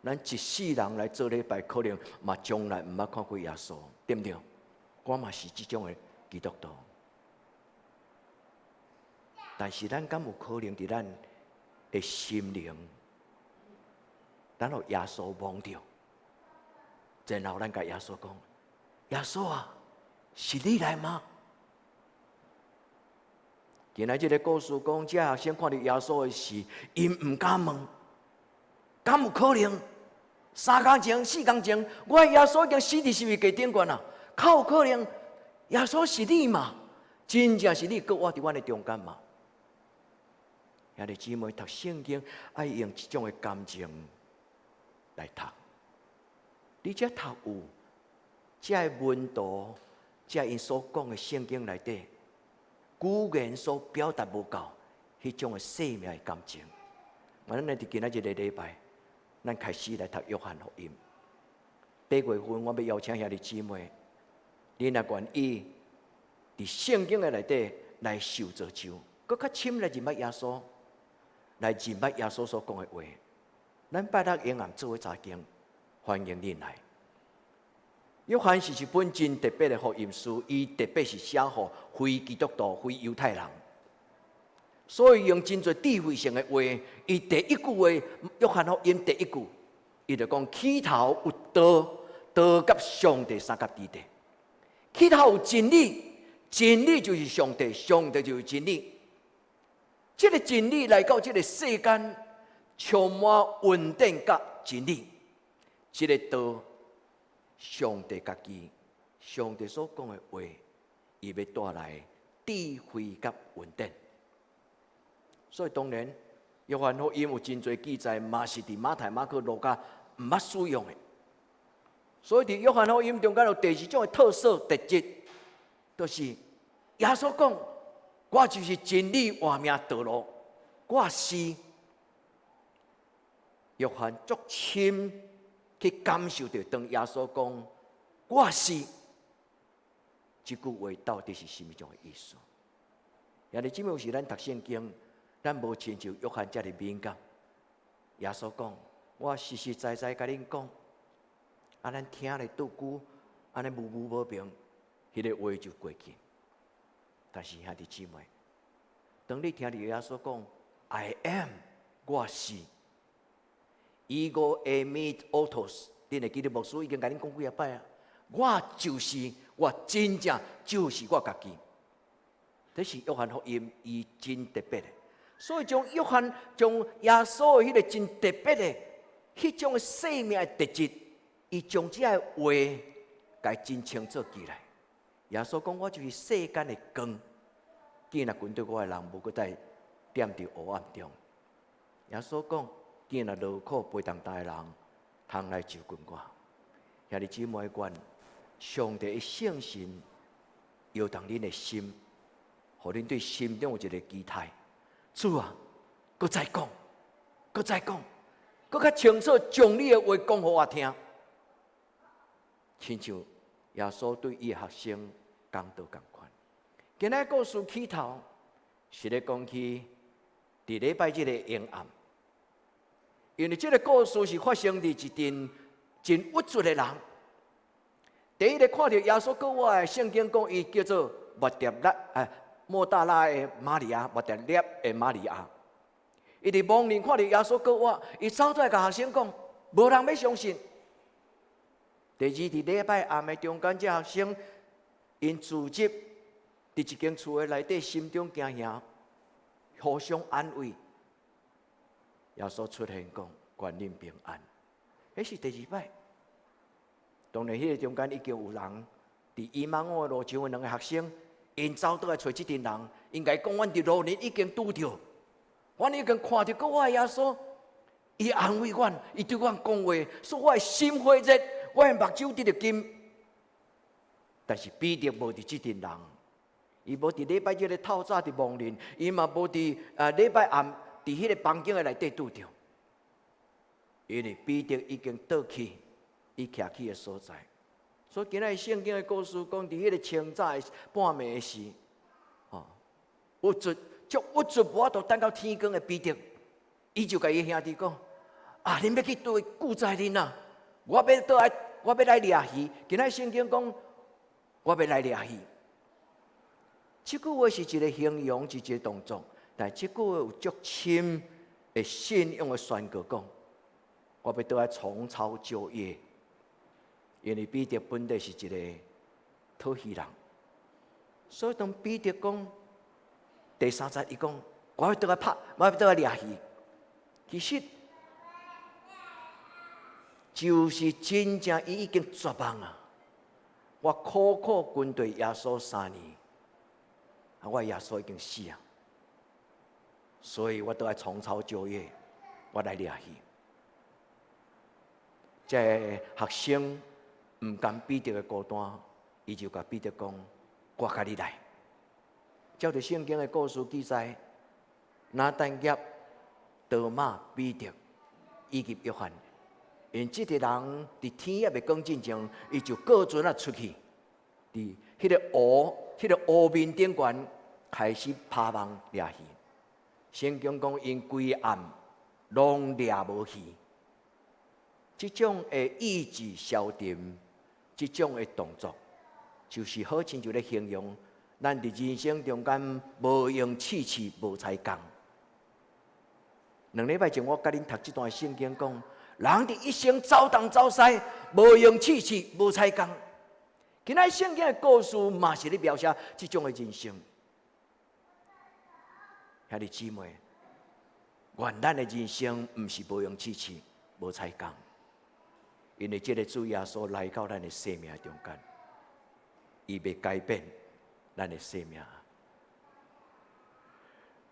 咱一世人來做禮拜，可能嘛從來毋捌看過耶穌，對毋對？我嘛是這種的基督徒。但是咱敢有可能佇咱的心靈，咱予耶穌摸著，然後咱共耶穌講：耶穌啊，是你來嗎？今仔這个故事講，這學生看著耶穌的時，𪜶毋敢問，敢有可能？3工前、4工前，我的耶穌已經死佇十字架頂懸啊，較有可能？耶穌是你嗎？真正是你閣活佇阮的中間嗎？兄弟姊妹讀聖經，愛用這種的感情來讀。你才讀有，這个門徒，這𪜶所講的聖經內底，語言所表達無夠，彼種的生命的感情。咱佇今仔這个禮拜，咱開始來讀約翰福音。8月份，我欲邀請兄弟姊妹，你若願意佇聖經的內底來受造就，閣較深來認捌耶穌，來認捌耶穌所講的話。咱拜六下暗做伙查經，歡迎恁來。約翰是一本真特別的福音書，伊特別是寫予非基督徒、非猶太人。所以用真濟智慧性的話，伊第一句話，約翰福音第一句，伊就講起頭有道，道佮上帝相佮佇咧。起頭有真理，真理就是上帝，上帝就是真理。這个真理來到這个世間，充滿恩典佮真理。這个道，上帝家己，上帝所講的話，伊欲帶來智慧佮恩典。所以當然，約翰福音有真濟記載，嘛是佇馬太、馬可、路加毋捌使用的。所以佇約翰福音中間有第二種的特色特質，就是耶穌講：我就是真理、活命道路，我是。約翰足深去感受著，當耶穌講我是這句話到底是啥物種的意思？兄弟姊妹，有時咱讀聖經，咱無親像約翰遮爾敏感。耶穌講：我實實在在共恁講，啊，咱聽咧倒久，按呢模糊無明，彼个話就過去。但是兄弟姊妹，當你聽著耶穌講 I am，我是，Ego eimi autos，恁會記得牧師已經共恁講幾仔擺啊？我就是我，真正就是我家己。這是約翰福音，伊真特別的。所以將約翰將耶穌的彼个真特別的彼種的生命的特質，伊將這个話共真清楚記來。耶穌講：我就是世間的光，見若跟隨我的人，無閣再踮佇黑暗中。耶穌講：見若勞苦背重擔的人，通來就近我。兄弟姊妹，願上帝的聖神搖動恁的心，予恁對心中有一个期待。主啊，閣再講，閣再講，閣較清楚將你的話講予我聽。親像耶穌對伊的學生講道仝款。今仔故事起頭是咧講起佇禮拜日的昏暗，因為這个故事是發生佇一陣真鬱卒的人。第一个看著耶穌復活的聖經講，伊叫做抹大拉，抹大拉的瑪利亞，抹大拉的瑪利亞。伊佇墓裡看著耶穌復活，伊走出來共學生講，無人欲相信。第二，佇禮拜暗的中間，這學生𪜶聚集佇一間厝的內底，心中驚嚇，互相安慰。耶穌出現講：願恁平安。彼是第二擺。當然，彼个中間已經有人佇以馬忤的路上的兩个學生，𪜶走倒來揣這陣人，𪜶共伊講：阮佇路面已經拄著，阮已經看著復活的耶穌，伊安慰阮，伊對阮講話，所以我的心火熱，我的目睭得著金。但是彼得無佇這陣人，伊無佇禮拜日的透早佇墓裡，伊嘛無佇禮拜暗佇彼个房間的內底拄著，因為彼得已經倒去伊徛去的所在。所以今仔聖經的故事講，佇彼个清早的半暝的時，吼，鬱卒足鬱卒無法度等到天光的彼得，伊就共伊兄弟講：啊，恁欲去佗位記載恁啊？我欲倒來，我欲來掠魚。今仔聖經講，我欲來掠魚。這句話是一个形容，是一个動作，但這句話有足深的信仰的宣告，講我欲倒來重操舊業。因為彼得本來是一个討魚人，所以當彼得講第三節，伊講我欲倒來拍，我欲倒來掠魚。其實就是真正伊已經絕望啊！我苦苦跟隨耶穌3年，啊，我耶穌已經死啊，所以我倒來重操舊業，我來掠魚。這個學生毋甘彼得的孤單，伊就共彼得講：我共你來。照著聖經的故事記載，拿但業、多馬、彼得以及約翰，𪜶這個人佇天猶未光進前，伊就過船仔出去，佇彼个湖面頂懸開始拋網掠魚。聖經講，𪜶規暗攏掠無魚。這種的意志消沉，這種的動作，就是好親像咧形容咱佇人生中間無閒試試無彩工。2禮拜前我佮恁讀這段聖經講，人佇一生走東走西，無閒試試，無彩工。今仔聖經的故事嘛是咧描寫這種的人生。兄弟姊妹，願咱的人生毋是無閒試試，無彩工，因為這个主耶穌來到咱的生命中間，伊欲改變咱的生命。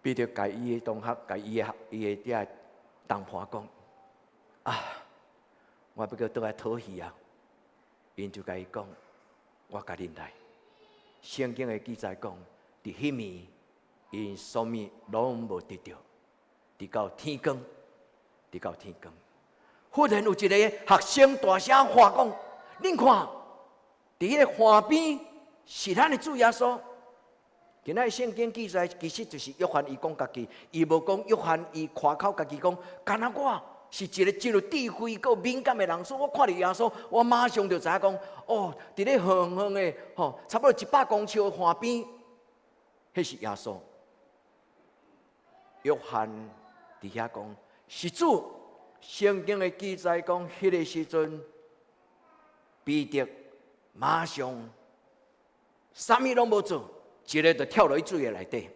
彼得共伊的同學、共伊的遐同伴講：啊，我欲閣倒來討魚啊！𪜶就共伊講：我共恁來。聖經的記載講，佇彼暝，𪜶啥物攏無得著，直到天光，直到天光。忽然有一个學生大聲喊講：恁看，佇彼个岸邊是咱的主耶穌。今仔聖經記載，其實就是約翰伊講家己，伊無講約翰伊誇口家己講，敢若我是一个真有智慧、閣有敏感的人，所以我看著耶穌，我馬上就知影講，哦，佇咧遠遠的吼，差不多100公尺的岸邊，彼是耶穌。約翰佇遐講是主。聖經的記載講，彼个時陣，彼得馬上啥物攏無做，一个就跳落去水的內底。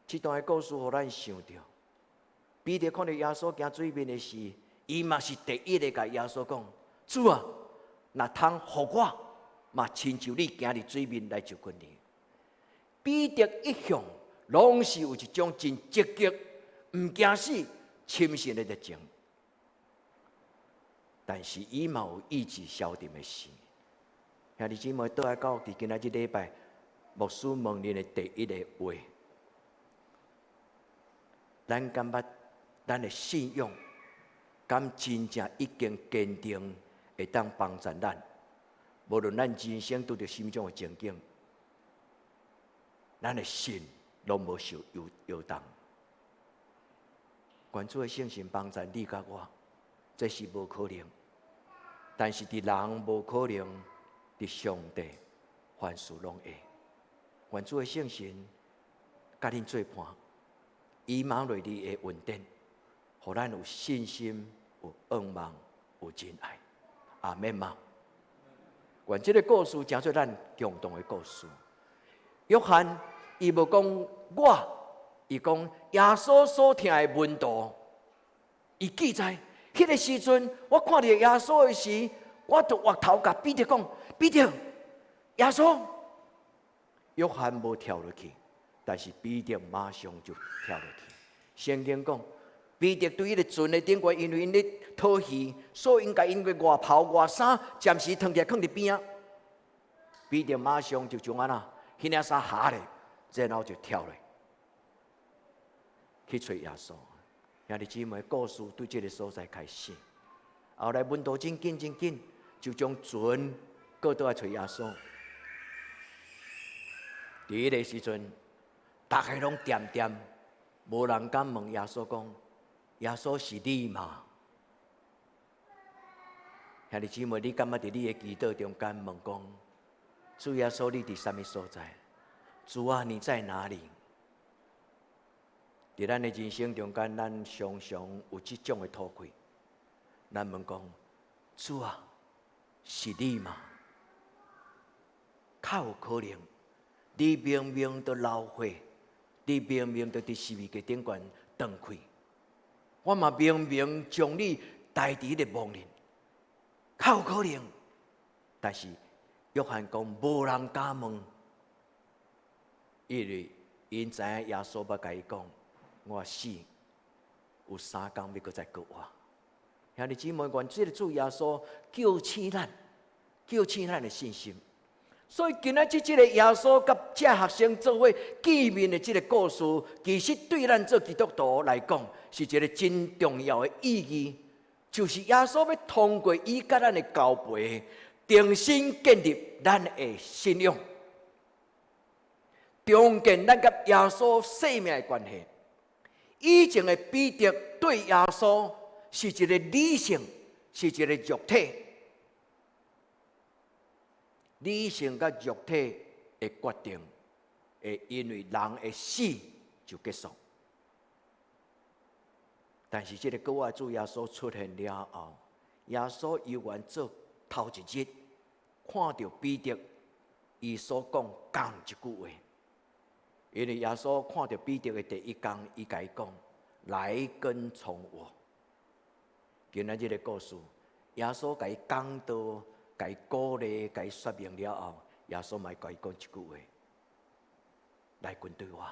這段的故事予咱想著，彼得看著耶穌行水面的時，伊嘛是第一个共耶穌講：主啊，若通予我，嘛親像你行佇水面來就近你。彼得一向攏是有一種真積極、毋驚死、深信的熱情，但是伊嘛有意志消沉的時。兄弟姊妹，倒來到佇今仔這禮拜，牧師問恁的第一個話，咱感覺咱的信仰，敢真正已經堅定，會當幫助咱，無論咱人生拄著啥物種的情景，咱的心攏無受搖搖動。願主的聖神幫助你佮我，這是無可能。但是佇人無可能，佇上帝凡事攏會。願主的聖神佮恁做伴，以馬內利的恩典，予咱有信心、有盼望、有真愛。阿們嗎？願這个故事成做咱共同的故事。約翰伊無講我，伊講耶穌所疼的門徒，伊記載，彼个時陣，我看著耶穌的時，我就回頭共彼得講：彼得，耶穌。約翰無跳落去，但是彼得馬上就跳落去。聖經講，彼得對彼个船的頂懸，因為𪜶咧討魚，所以𪜶共𪜶的外袍外衫暫時脫起來囥佇邊仔。彼得馬上就將按怎，彼領衫下咧，然後就跳落去揣耶穌。兄弟姊妹，故事對這个所在開始。後來門徒真緊真緊，就將船閣倒來揣耶穌。佇彼个時陣，逐家攏恬恬，無人敢問耶穌講：耶穌是你嗎？兄弟姊妹，你敢捌佇你的祈禱中間問講：主耶穌，你佇啥物所在？主啊，你在哪裡？佇咱的人生中間，咱常常有這種的禱告。咱問講：主啊，是你嗎？較有可能，你明明都流血，你明明都佇十字架頂懸斷氣，我嘛明明將你帶佇彼个墓裡，較有可能。但是約翰講，無人敢問，因為𪜶知影耶穌欲共伊講，我死有3工欲閣再復活。兄弟姊妹，願這个主耶穌叫醒咱，叫醒咱的信心。所以今仔日這个耶穌佮這學生做伙見面的這个故事，其實對咱做基督徒來講，是一个真重要的意義，就是耶穌欲通過伊佮咱的交陪，重新建立咱的信仰，重建咱佮耶穌生命的關係。以前的彼得對耶穌是一个理性，是一个肉體。理性佮肉體的決定，會因為人的死就結束。但是這个過活主耶穌出現了後，耶穌猶原做頭一日看著彼得，伊所講仝一句話。因為耶穌看著彼得的第一工，伊共伊講：來跟從我。今仔日的故事，耶穌共伊講道、共伊鼓勵、共伊說明了後，耶穌嘛共伊講一句話：來跟隨我。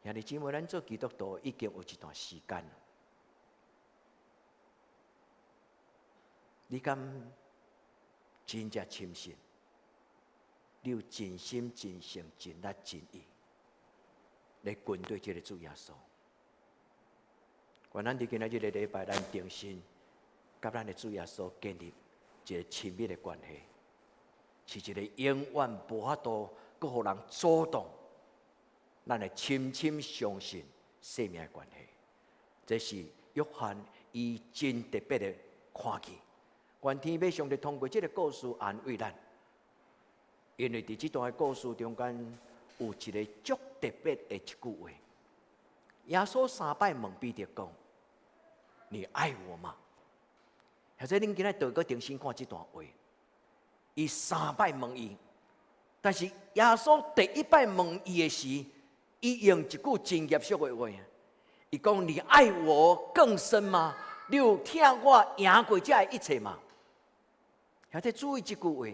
兄弟姊妹，咱做基督徒已經有一段時間，你敢真正深信？你有盡心、盡性、盡力、盡意來跟隨這个主耶穌？願咱佇今仔日个禮拜，咱重新佮咱的主耶穌建立一个親密的關係，是一个永遠無法度閣予人阻擋。咱會深深相信生命的關係，這是約翰伊真特別的看見。願天父上帝通過這个故事安慰咱，因為佇這段的故事中間有一个足特別的一句話。耶穌三擺問彼得講：你愛我嗎？或者恁今仔倒閣重新看這段話，伊三擺問伊，但是耶穌第一擺問伊的時，伊用一句真嚴肅的話，伊講：你愛我更深嗎？你有疼我贏過這一切嗎？兄弟注意這句話，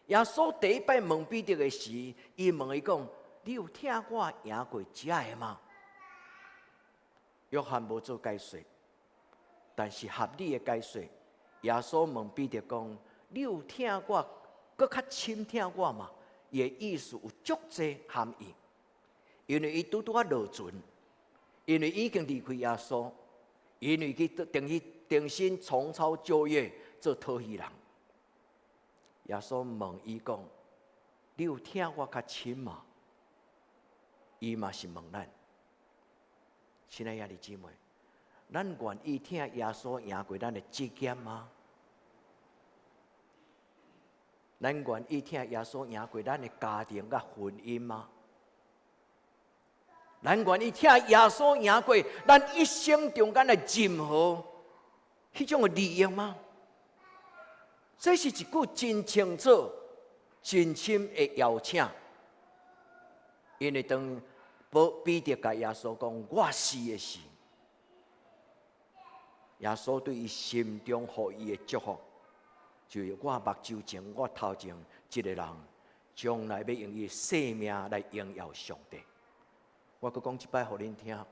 耶穌第一擺問彼得的時，伊問伊講：你有疼我贏過這个嗎？約翰無做解說，但是合理的解說，耶穌問彼得講：你有疼我，閣較深疼我嗎？伊的意思有足濟含義。因為伊拄拄仔落船，因為已經離開耶穌，因為去重去重新重操舊業做討魚人。耶穌問伊講：你有疼我較深嗎？伊嘛是問咱，親愛兄弟姊妹，咱願意疼耶穌贏過咱的職業嗎？咱願意疼耶穌贏過咱的家庭佮婚姻嗎？咱願意疼耶穌贏過咱一生中間的任何彼種的利益嗎？這是一句真清楚、真深的邀請。因為當彼得共耶穌講我是的時，耶穌對伊心中予伊的祝福，就是我目睭前、我頭前這个人，將來欲用伊的生命來榮耀上帝。我閣講一擺予恁聽，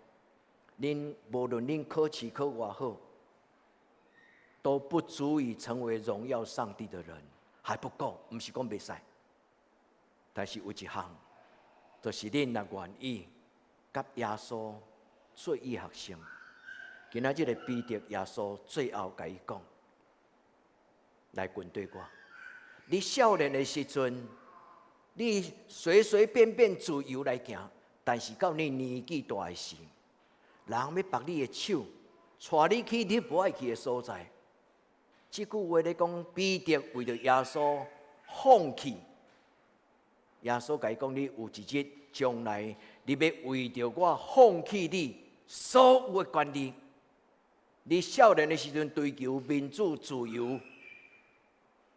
恁無論恁考試考偌好，都不足以成為榮耀上帝的人，還不夠，毋是講袂使。但是有一項，就是恁若願意佮耶穌做伊學生，今仔這个彼得耶穌最後共伊講，來跟隨我。你少年的時陣，你隨隨便便自由來行。但是到你年紀大的時，人欲縛你的手，帶你去你無愛去的所在。這句話咧講，彼得為著耶穌放棄。耶穌共伊講：你有一日將來，你欲為著我放棄你所有的權利。你少年的時陣追求民主自由，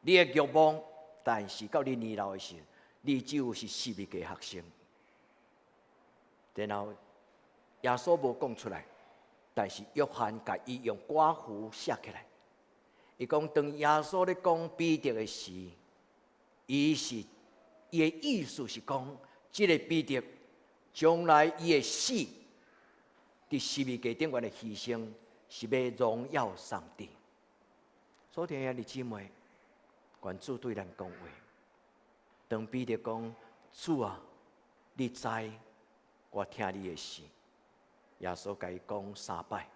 你的慾望，但是到你年老的時，你只有是十字架學生。然後耶穌無講出來，但是約翰共伊用括弧寫起來。伊講當耶穌咧講彼得的時，伊是伊的意思是講，這个彼得將來伊的死，佇十字架頂懸的犧牲，是欲榮耀上帝。所以兄弟姊妹，願主對咱講話。當彼得講主啊，你知我疼你的時，耶穌共伊講三擺。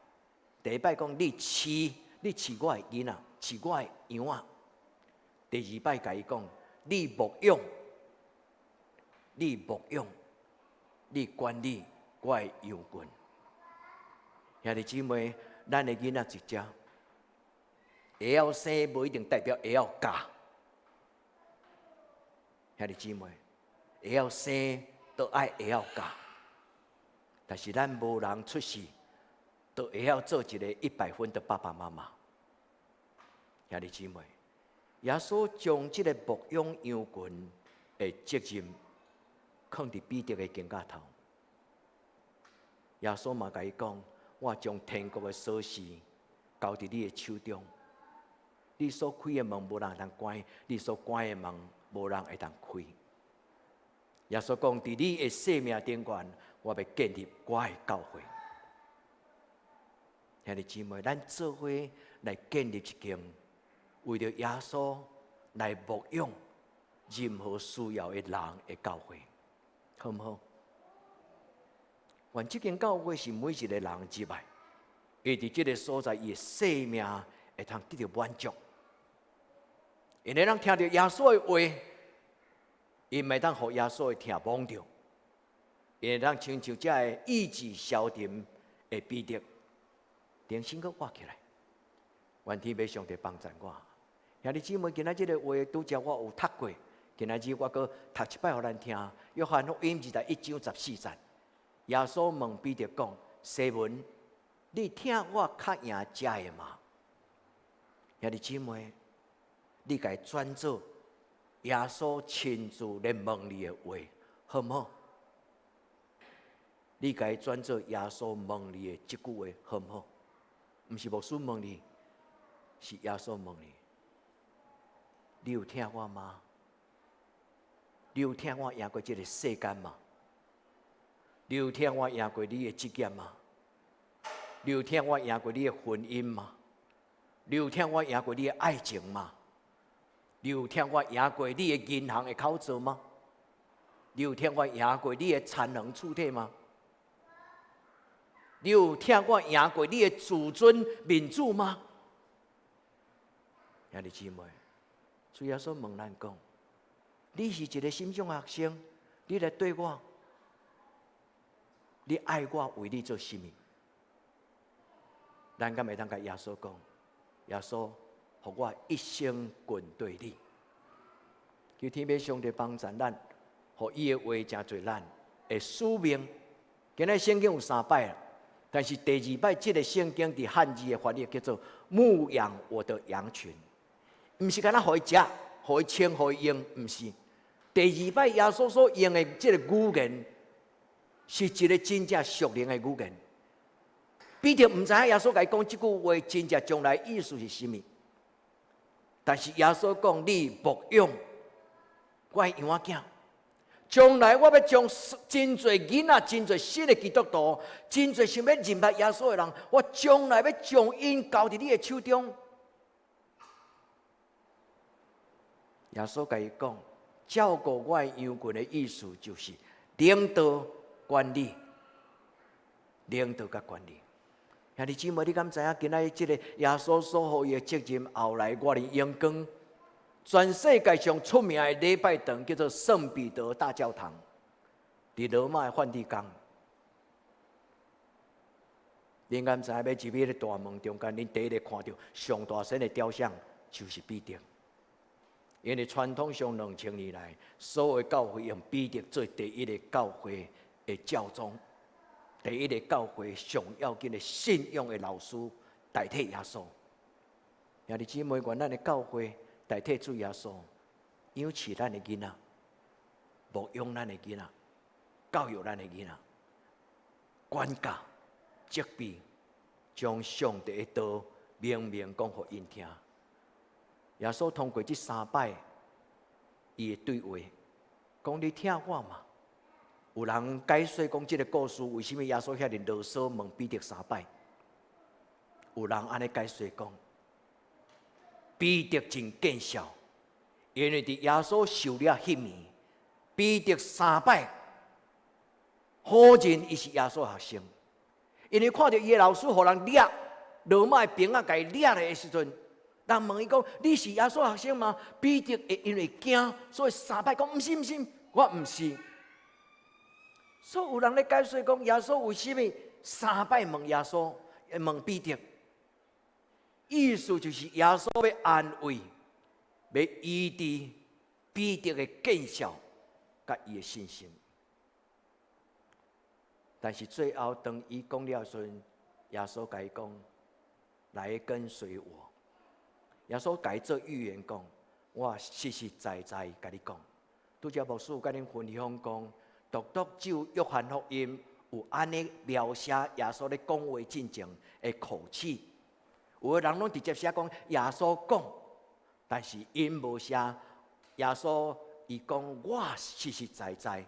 第一擺講你飼，你飼我的囡仔，飼我的羊仔。第二擺共伊講你牧養，你牧養，你管理我的羊群。兄弟姊妹，咱的囡仔一隻，會曉生無一定代表會曉教。兄弟姊妹，會曉生都愛會曉教。但是咱無人出世，就會曉做一個100分的爸爸媽媽。兄弟姊妹，耶穌將這個牧養羊群的責任囥佇彼得的肩胛頭。耶穌嘛共伊講：我將天國的鎖匙交佇你的手中，你所開的門無人會當關，你所關的門無人會當開。耶穌講：佇你的生命頂懸，我欲建立我的教會。兄弟姊妹，咱做伙來建立一間為著耶穌來牧養任何需要的人的教會，好毋好？願這間教會是每一個人入來，伊佇這個所在，伊的生命會通得著滿足。𪜶會當聽著耶穌的話，𪜶會當予耶穌的疼摸著，𪜶會當親像這个意志消沉的彼得，重新閣活起來。願天父上帝幫贊我。兄弟姊妹，今仔這个話拄才我有讀過，今仔日我閣讀一擺予咱聽。約翰福音21章14節，耶穌問彼得講：西門，你疼我較贏這个嗎？兄弟姊妹，你共伊轉做耶穌親自來問你的話，好毋好？你共伊轉做耶穌問你的這句話，好毋好？毋是牧師問你，是耶穌問你。你有疼我嗎？你有疼我贏過這個世間嗎？你有疼我贏過你的職業嗎？你有疼我贏過你的婚姻嗎？你有疼我贏過你的愛情嗎？你有疼我贏過你的銀行的口座嗎？你有疼我贏過你的殘能處體嗎？你有疼我贏過你的自尊民主嗎？兄弟姊妹，主耶穌問咱講：你是一個什麼種學生？你來對我，你愛我為你做啥物？咱敢會當共耶穌講？耶穌，予我一生跟隨你。求天父上帝幫助咱，予伊的話成做咱的使命。今仔聖經有三擺，但是第二擺這个聖經佇漢字的翻譯叫做牧養我的羊群，毋是干焦予伊食、予伊穿、予伊用，毋是。第二擺耶穌所用的這个語言，是一个真正屬靈的語言。彼得毋知影耶穌共伊講這句話真正將來意思是啥物，但是耶穌講你牧養我的羊仔囝，將來我欲將真濟囡仔、真濟新的基督徒、真濟想欲認捌耶穌的人，我將來欲將𪜶交佇你的手中。耶穌共伊講，照顧我的羊群的意思就是領導管理，領導佮管理。兄弟姊妹，你敢知影？今仔日這个耶穌所予伊的責任，後來偌爾榮光，全世界上出名的禮拜堂叫做聖彼得大教堂，佇羅馬的梵蒂岡。恁敢知影？欲入去彼个大門中間，恁第一个看著上大身的雕像，就是彼得。因為傳統上2000年來，所有教會用彼得做第一个教會的教宗。第一个教會上要緊的信仰的老師代替耶穌。兄弟姊妹，願咱的教會代替主耶穌，養飼咱的囡仔，牧養咱的囡仔，教育咱的囡仔，管教、責備，將上帝的道明明講予𪜶聽。耶穌通過這三擺伊的對話，講你疼我嗎？有人解說講這个故事，為啥物耶穌遐爾囉嗦問彼得三擺？有人按呢解說講，彼得真見笑，因為佇耶穌受掠彼暝，彼得三擺否認伊是耶穌學生，因為看著伊的老師予人掠，羅馬的兵仔共伊掠的時陣，人問伊講：你是耶穌學生嗎？彼得會因為驚，所以三擺講：毋是毋是，我毋是。所以有人咧解說講，耶穌為啥物三擺問耶穌，問彼得，意思就是耶穌欲安慰，欲醫治彼得的見笑，佮伊的信心。但是最後，當伊講了時陣，耶穌共伊講：來跟隨我。耶穌共伊做預言講：我實實在在共你講。拄才牧師共恁分享講，獨獨只有約翰福音有按呢描寫耶穌咧講話進前的口氣。有的人攏直接寫講耶穌講，但是𪜶無寫耶穌伊講我實實在在，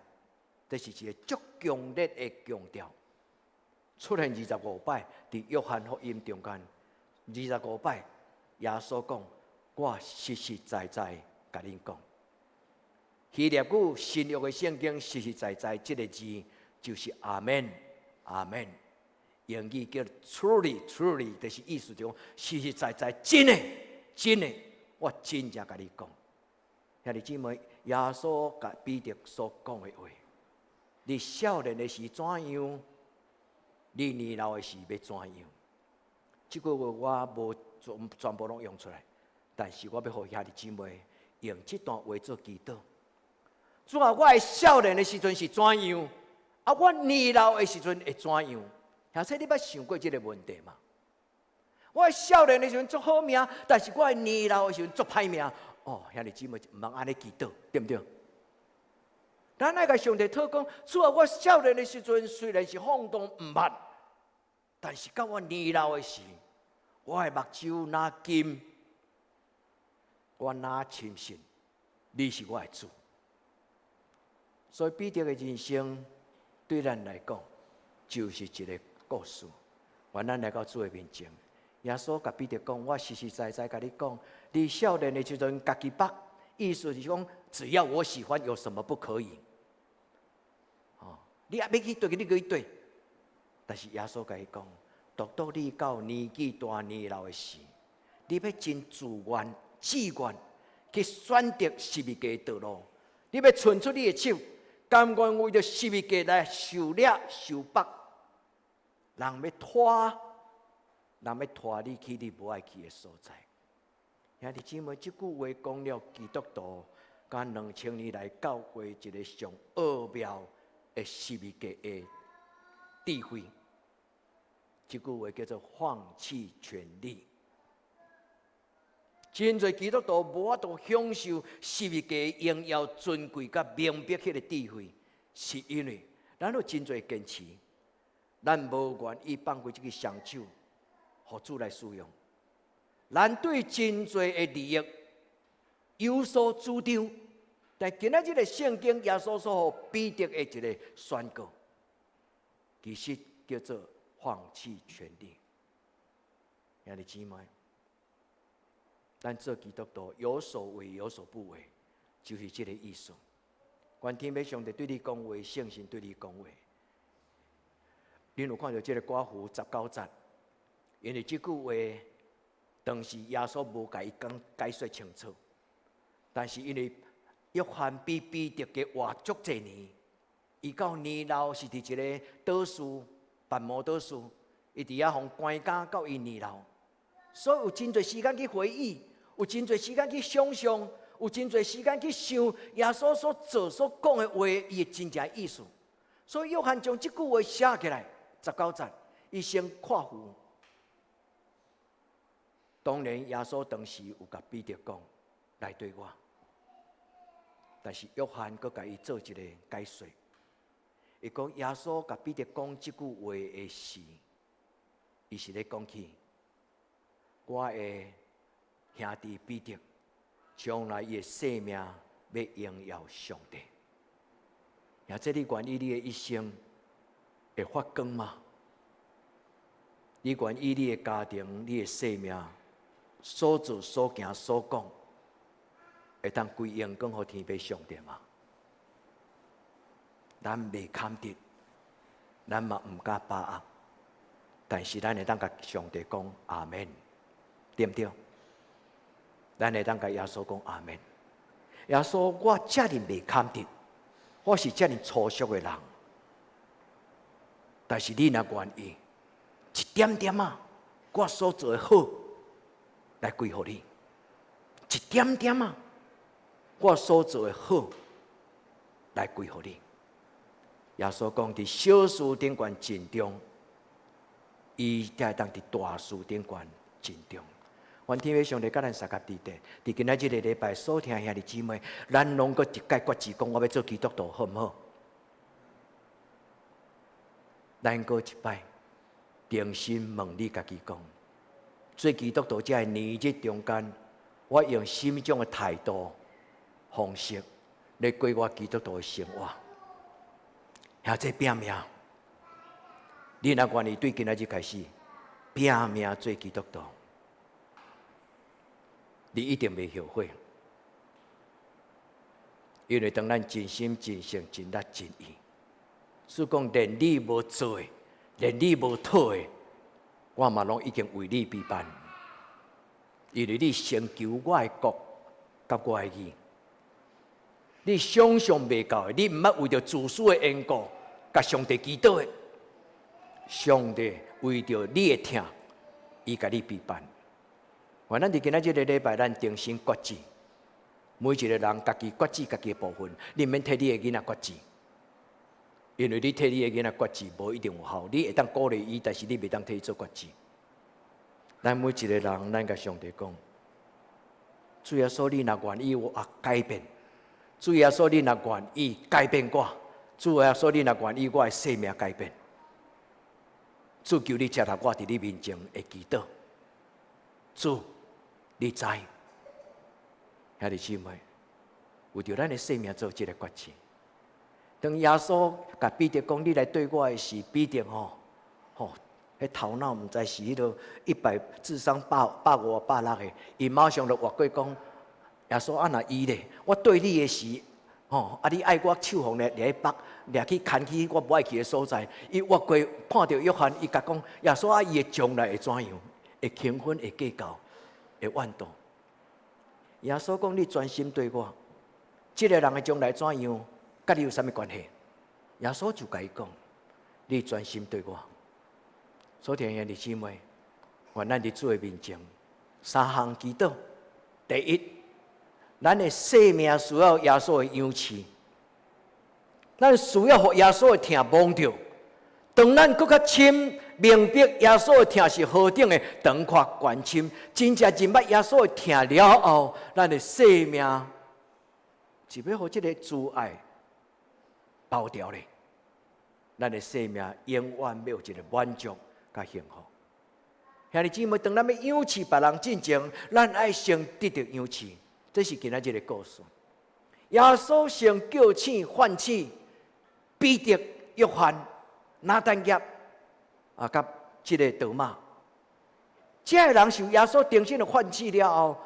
這是一個足強烈的強調。出現25擺佇約翰福音中間，二十五擺耶穌講我實實在在共恁講。希臘語新約的聖經實實在在這個字就是阿門，阿門。英語叫 truly truly，就是意思就講實實在在真的真的，我真正共你講。兄弟姊妹，耶穌共彼得所講的話，你少年的時怎樣，你年老的時欲怎樣？這句話我無全部攏用出來，但是我欲予兄弟姊妹用這段話做祈禱。主啊，我的少年的時陣是怎樣？啊，我年老的時陣會怎樣？兄弟，你捌想過這個問題嗎？我少年的時陣足好命，但是我年老的時陣足歹命。哦，兄弟姊妹，毋通按呢祈禱，對毋對？咱愛共上帝討講，主啊，我少年的時陣雖然是放蕩毋捌，但是到我年老的時，我的目睭若金，我若深信你是我的主。所以彼得的人生對咱來講，就是一個故事。願咱來到主的面前，耶穌共彼得講：我實實在在共你講，你少年的時陣，家己縛，意思是講，只要我喜歡，有什麼不可以？哦，你欲去佗，你去佗。但是耶穌共伊講，獨獨你到年紀大、年老的時，你欲真自願、志願去選擇十字架道路，你欲伸出你的手，甘願為著十字架來受掠、受縛，人欲拖你去你無愛去的所在。兄弟姊妹，這句話講了基督徒，佮2000年來教會一個上奧妙的十字架的智慧。這句話叫做放棄權利。真濟基督徒無法度享受十字架榮耀尊貴，佮明白彼個智慧，是因為咱有真濟堅持，咱無願意放開這个雙手，予主來使用。咱對真濟的利益有所主張，但今仔日的聖經耶穌所予彼得的一個宣告，其實叫做放棄權利。兄弟姊妹，咱做基督徒有所為有所不為，就是這個意思。願天父上帝對你講話，聖神對你講話。恁有看著這個歌詞19節，因為這句話當時耶穌無共伊講解說清楚，但是因為約翰比彼得加活足濟年，伊到年老是佇一个島嶼，拔摩島嶼，伊佇遐予關監到伊年老，所以有真濟時間去回憶，有真濟時間去想象，有真濟時間去想耶穌所做所講的話，伊的真正意思。所以約翰將這句話寫起來，十九節，伊先括弧。當然，耶穌當時有共彼得講來綴我，但是約翰閣共伊做一個解說。伊講耶穌共彼得講這句話的時，伊是咧講起我的兄弟彼得，將來伊的生命欲榮耀上帝。或者你願意你的一生會發光嗎？你願意你的家庭、你的生命所做、所行、所講，會當歸榮光予天父上帝嗎？咱袂堪得，咱嘛毋敢把握，但是咱會當共上帝講阿門，對毋對？咱會當共耶穌講阿門。耶穌，我遮爾袂堪得，我是遮爾粗俗的人，但是你若願意，一點點仔，我所做的好，來歸予你；一點點仔，我所做的好，來歸予你。耶穌講，佇小事頂懸盡忠，伊才會當佇大事頂懸盡忠。願天父上帝佮咱相佮佇咧，佇今仔這个禮拜所聽兄弟姊妹，咱攏閣一概決志講，我欲做基督徒，好毋好？咱閣一擺，定心問你家己講，做基督徒這个年日中間，我用啥物種的態度方式來過我基督徒的生活？兄弟拼命，你若願意對今仔日開始拼命做基督徒，你一定袂後悔，因為當咱盡心、盡性、盡力、盡意，主講連你無做的，連你無討的，我嘛攏已經為你備辦。因為你先求我的國佮我的義，你想象袂到的，你毋捌為著自私的緣故，共上帝祈禱的，上帝為著你的疼，伊共你備辦。願咱佇今仔這个禮拜，咱重新決志，每一個人家己決志家己的部分，你毋免替你的囡仔決志，因為你替你的囡仔決志無一定有效，你會當鼓勵伊，但是你袂當替伊做決志。咱每一個人，咱共上帝講：主耶穌，你若願意我改變；主耶穌，你若願意改變我；主耶穌，你若願意我的生命改變。主求你接納我佇你面前的祈禱。主，你知，兄弟姊妹，為著咱的生命做這个決志。當耶穌共彼得講：你來綴我的時，彼得吼吼，彼頭腦毋知是彼落100智商百五160的，伊馬上就越過講：耶穌啊，若伊咧，我綴你的時，吼啊，你愛我手予掠掠去縛，掠去牽去我無愛去的所在。伊越過看著約翰，伊共講：耶穌啊，伊的將來會怎樣？會輕分，會計較，會怨妒。耶穌講：你專心對我，這个人的將來怎樣，佮你有啥物關係？耶穌就共伊講：你專心對我。所聽兄弟姊妹，願咱佇主的面前，三項祈禱。第一，咱的生命需要耶穌的養飼，咱需要予耶穌的疼摸著。當咱閣較深明白耶穌的疼是何等的長闊懸深，真正認捌耶穌的疼了後，咱的生命就欲予這个慈愛包牢咧。咱的生命永遠欲有一个滿足佮幸福。兄弟姊妹，當咱欲養飼別人進前，咱愛先得著養飼。這是今仔這个故事。耶穌先叫醒喚醒彼得、約翰、拿但業啊，佮這个多馬，這个人受耶穌重新的喚醒了後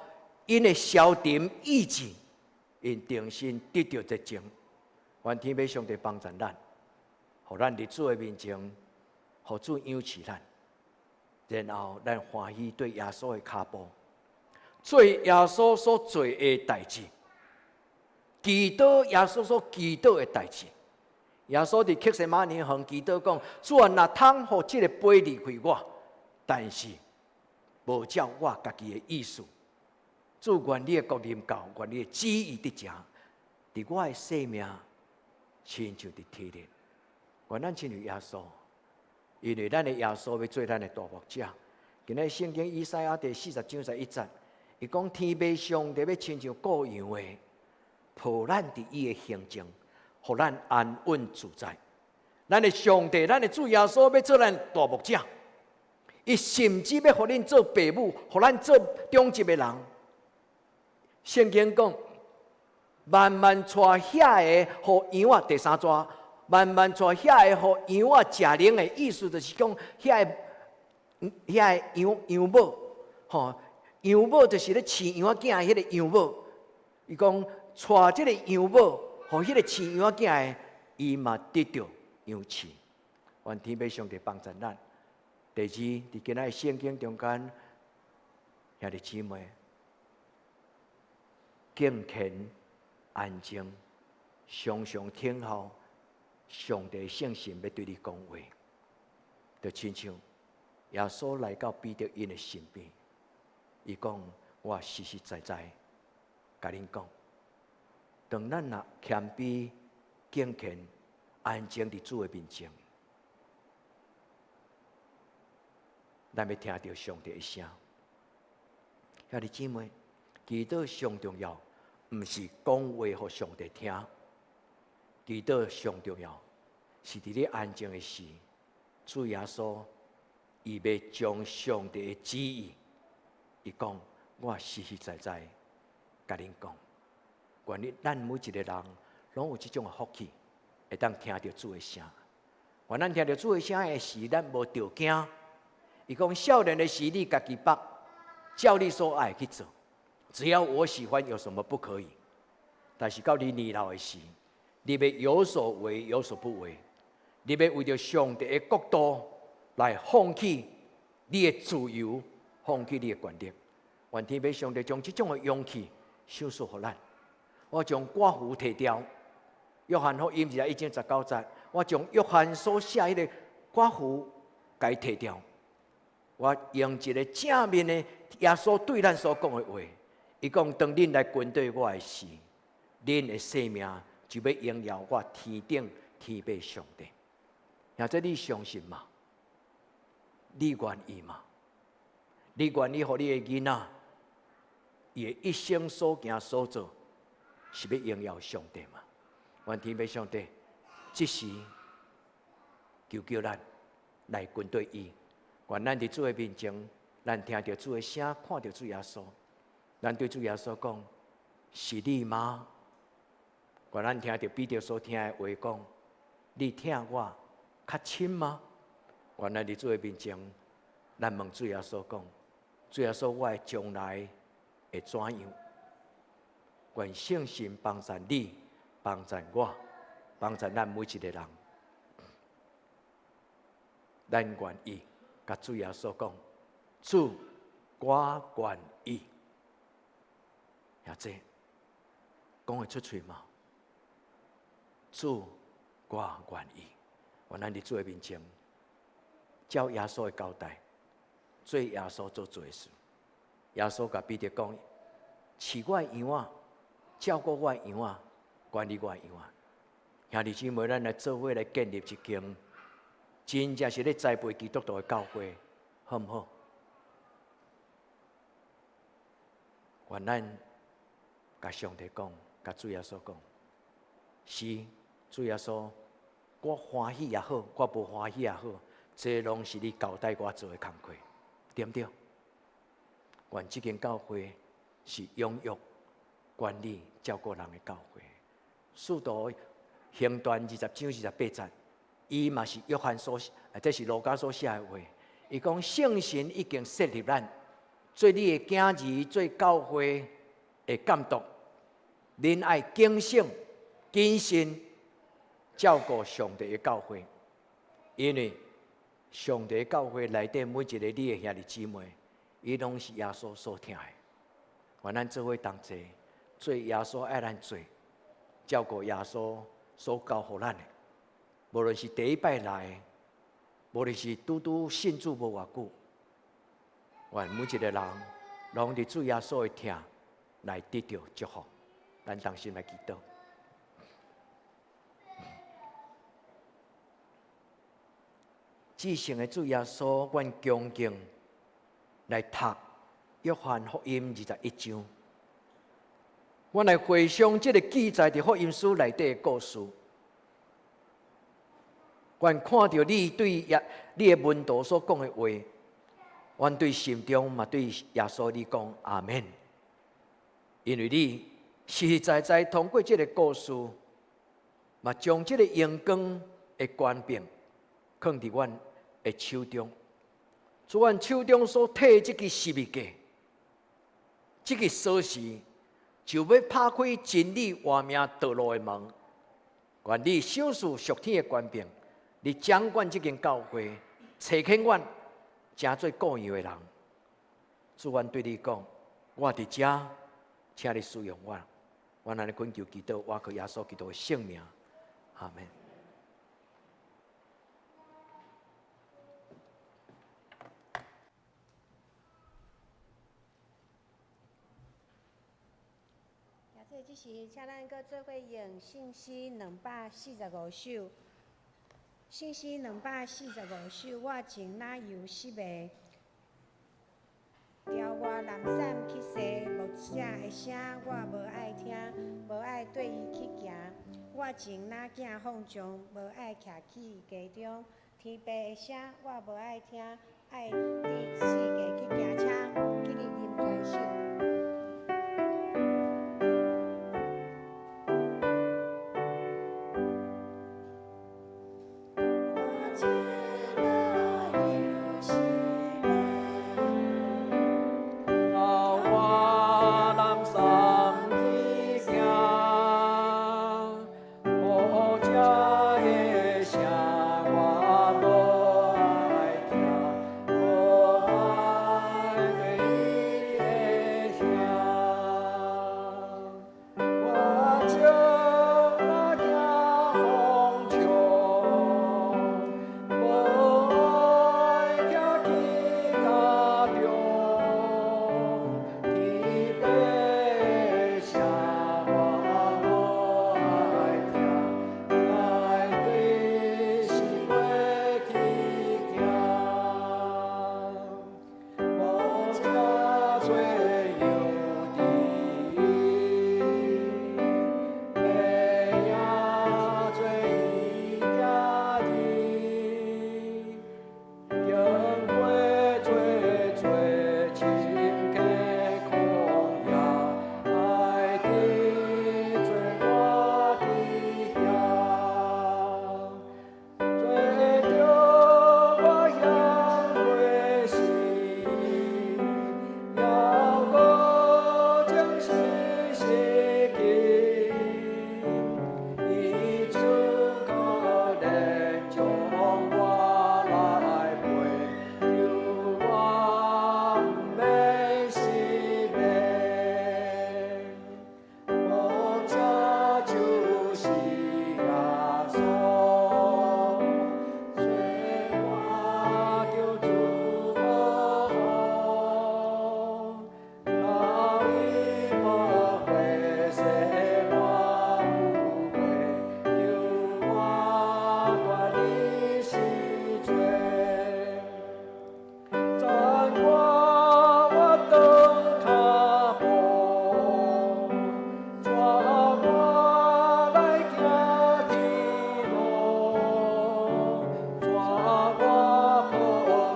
，𪜶會消沉意志，𪜶重新得著熱情。願天父上帝幫助咱，予咱佇主的面前，予主養飼咱，然後咱歡喜綴耶穌的跤步，做耶穌所做的代誌，祈禱耶穌所祈禱的代誌。耶穌佇客西馬尼園祈禱講：主啊，若通予這個杯離開我，但是無照我家己的意思。主，願你的國臨到，願你的旨意得成，佇我的生命親像佇天頂。願咱親像耶穌，因為咱的耶穌欲做咱的大牧者。今仔聖經以賽亞第40章11節，伊講天父上帝欲親像顧羊的，抱咱佇伊的懷中，予咱安穩自在。咱的上帝，咱的主耶穌欲做咱大牧者，伊甚至欲予恁做爸母，予咱做長執的人。聖經講，慢慢帶遐个予羊仔第三逝，慢慢帶遐个予羊仔食奶的意思，就是講遐个遐个羊羊母，吼，羊母就是咧飼羊仔囝的彼个羊母。伊講帶這个羊母，予彼个飼羊仔囝的，伊嘛得著養飼。願天父上帝幫助咱。第二，佇今仔的聖經中間，兄弟姊妹，敬虔、安靜，常常聽候上帝聖神欲對你講話，就親像耶穌來到彼得𪜶的身邊，伊講：我實實在在共恁講，當咱若謙卑、敬虔、安靜佇主的面前，咱欲聽著上帝的聲。兄弟姊妹，祈禱上重要，毋是講話予上帝聽。祈禱上重要，是佇咧安靜的時，主耶穌伊欲將上帝的旨意，伊講，我實實在在共恁講，願意咱每一個人攏有這種的福氣，會當聽著主的聲。願咱聽著主的聲的時，咱無著驚。伊講少年的時，你家己縛，照你所愛去做，只要我喜歡，有什麼不可以？但是到你年老的時，你欲有所為，有所不為，你欲為著上帝的國度來放棄你的自由，放棄你的權力。願天父上帝將這種的勇氣賞賜予咱。我將寡婦提掉，約翰福音21章19節，我將約翰所寫彼个寡婦共伊提掉。我用一个正面的耶穌對咱所講的話，伊講：當恁來跟隨我的時，恁的生命就欲榮耀我天頂天父上帝。兄弟，你相信嗎？你願意嗎？你願意予你的囡仔，伊的一生所行所做，是欲榮耀上帝嗎？願天父上帝，這時求叫咱來跟隨伊。願咱佇主的面前，咱聽著主的聲，看著主耶穌，咱對主耶穌講：是你嗎？願咱聽著彼得所聽的話講：你疼我較深嗎？願咱佇主的面前，咱問主耶穌講：主耶穌，我的將來會怎樣？願聖神幫助你，幫助我，幫助咱每一个人。咱願意共主耶穌講：主，我願意。兄弟，講會出喙嗎？主，我願意。願咱佇主的面前，照耶穌的交代，做耶穌所做的事。耶穌共彼得講：飼我的羊仔，照顧我的羊仔，管理我的羊仔。兄弟姊妹，咱來做伙來建立一間真正是咧栽培基督徒的教會，好毋好？願咱共上帝講，共主耶穌講，是主耶穌，我歡喜也好，我無歡喜也好，這攏是你交代我做的工課，對毋對？願這間教會是養育、管理、照顧人的教會。使徒行傳20章28節，伊嘛是約翰所，這是路加所寫的話。伊講聖神已經設立咱做你的囝兒，做教會的監督。恁愛警醒、謹慎照顧上帝的教會，因為上帝教會內底每一个你的兄弟姊妹，伊攏是耶穌所疼的。願咱做伙同齊，做耶穌愛咱做，照顧耶穌所交予咱的。無論是第一擺來，無論是拄拄信主無偌久，願每一个人攏佇主耶穌的疼來得著祝福。咱同心來祈禱。至聖的主耶穌，阮恭敬來讀約翰福音21章。阮來回想這个記載佇福音書內底的故事。阮看著你對耶你的門徒所講的話，阮對心中嘛對耶穌你講阿們，因為你實實在在通過這个故事，嘛將這个榮光的權柄囥佇阮的手中。主，阮手中所提這支十字架，這支鎖匙，就欲拍開真理活命道路的門。願你賞賜屬天的權柄，你掌管這間教會，差遣阮成做顧羊的人。主，阮對你講，我佇遮，請你使用我。阮按呢懇求祈禱，我靠耶穌基督的聖名，阿們。這時，請咱閣做伙用聖詩245首，聖詩245首，我情哪有失迷？調我南山去西，牧者的聲我無愛聽，無愛綴伊去行。我前哪囝放縱，無愛徛去家中。天父的聲我無愛聽，愛佇四界去行車，起立啉傳授。我這哪有是我南山去行，牧者的聲我無愛聽，無愛綴伊的聲。我情若行風暢，無愛徛去家中。天父的聲我無愛聽，愛對四界去行。牧者做羊埒，馬仔做伊家己，經過濟濟深溪曠野，愛佇做我佇遐，做著我向袂死，猶閣情深深記，伊就可憐將我來陪，求我毋免失迷。牧者就是耶穌，做我求主保護，老伊無悔，說我有悔，求我斷離死罪。讚我我轉跤步，帶我來行天路，帶我抱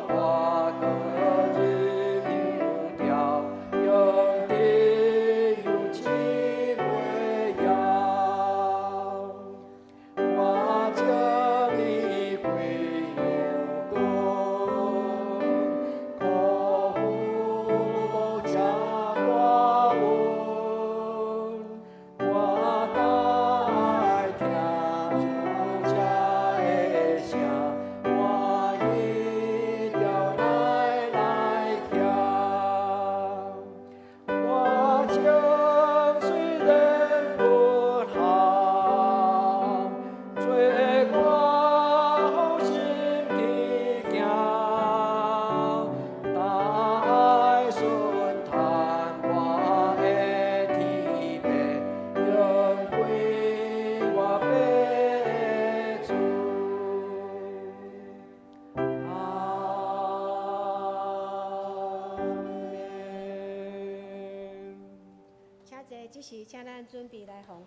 我倒入羊條，用得有志袂枵。我將你歸羊群，苦父無遮大恩，我當愛聽主者的聲，我一條來行。我情雖然不幸，做我好心去行，但愛順嘆我的天父，永歸我爸主。阿們。請坐，這時請咱準備來奉獻。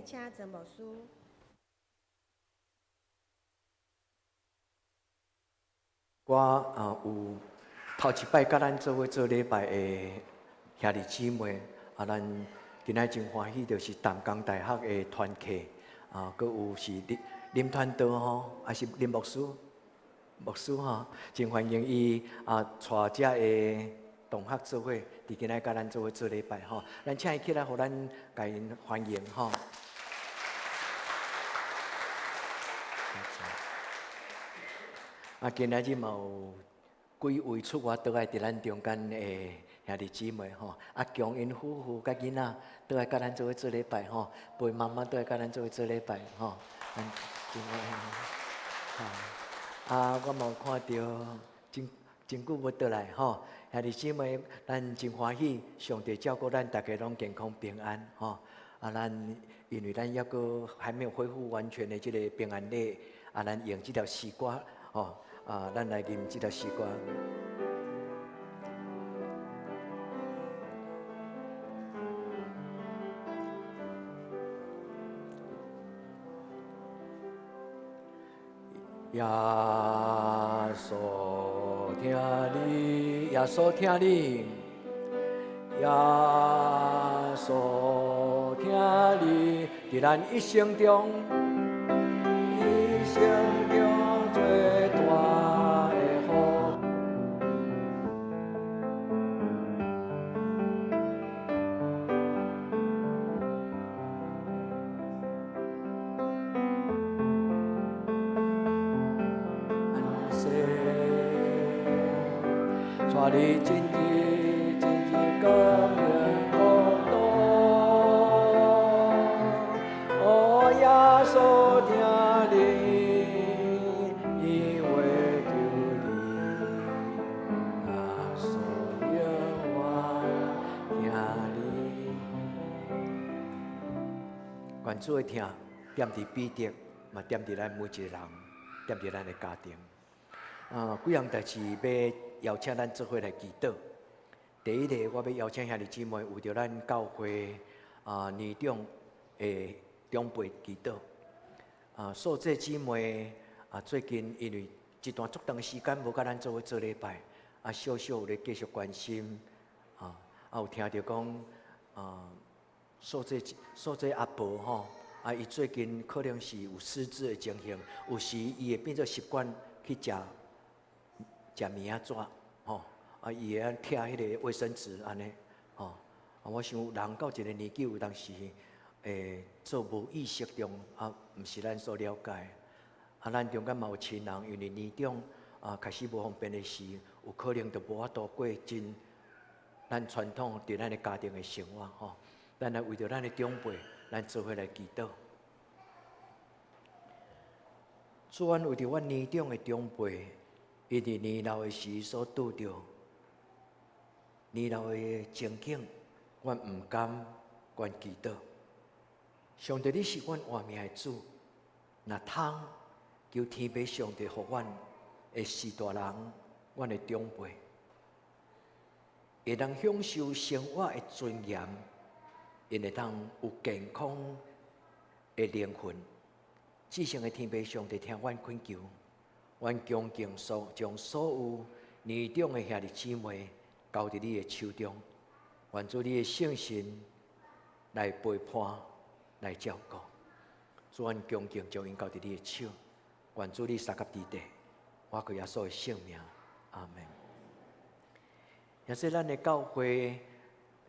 會請曾牧師。我啊有頭一擺佮咱做伙做禮拜的兄弟姊妹，啊，咱今仔真歡喜，就是淡江大學的團契，啊，閣有是林林傳道吼，還是林牧師，牧師吼，真歡迎伊啊，帶遮的同學做伙，佇今仔佮咱做伙做禮拜吼，咱請伊起來，予咱共𪜶歡迎吼。啊，今仔日嘛有幾位出外倒來佇咱中間的兄弟姊妹吼，啊，強𪜶夫婦佮囡仔倒來佮咱做伙做禮拜吼，陪媽媽倒來佮咱做伙做禮拜吼，咱真歡喜吼。啊，我嘛有看著真真久無倒來吼，兄弟姊妹，咱真歡喜，上帝照顧咱逐家攏健康平安吼。啊，咱因為咱猶閣還沒有恢復完全的這个平安禮，啊，咱用這條詩歌吼。啊，咱來吟這條詩歌。耶穌疼你，耶穌疼你，耶穌疼你，佇咱一生中，一生中最大的福。帶你進入進入光明國度。哦，耶穌疼你，伊為著你，耶穌永遠疼你。願主的疼踮佇彼得，嘛踮佇咱每一个人，踮佇咱的家庭。啊，幾項代誌欲邀請咱做伙來祈禱。第一个，我欲邀請兄弟姊妹為著咱教會啊年長的長輩祈禱。啊，素姐姊妹啊，最近因為一段足長的時間無佮咱做伙做禮拜，啊，少少有咧繼續關心，啊，啊有聽著講啊，素姐素姐阿婆吼，啊，伊最近可能是有失智的情形，有時伊會變做習慣去食。食棉仔紙，吼，啊，伊會按拆彼个衛生紙按呢，吼，啊，我想人到一个年紀，有當時會做無意識中，啊，毋是咱所了解。啊，咱中間嘛有親人，因為年長啊，開始無方便的時，有可能就無法度過真咱傳統佇咱的家庭的生活，吼。咱來為著咱的長輩，咱做伙來祈禱。主，阮為著阮年長的長輩。伊佇年老的時所拄著年老的情景，阮毋甘願祈禱。上帝，你是阮活命的主，若通求天父上帝予阮的序大人，阮的長輩，會當享受生活的尊嚴，𪜶會當有健康的靈魂。至聖的天父上帝，聽阮懇求。阮恭敬所將所有年長的兄弟姊妹交佇你的手中，願主你的聖神來陪伴、來照顧。主，阮恭敬將𪜶交佇你的手，願主你相佮佇地，我靠耶穌的聖名，阿門。也是咱的教會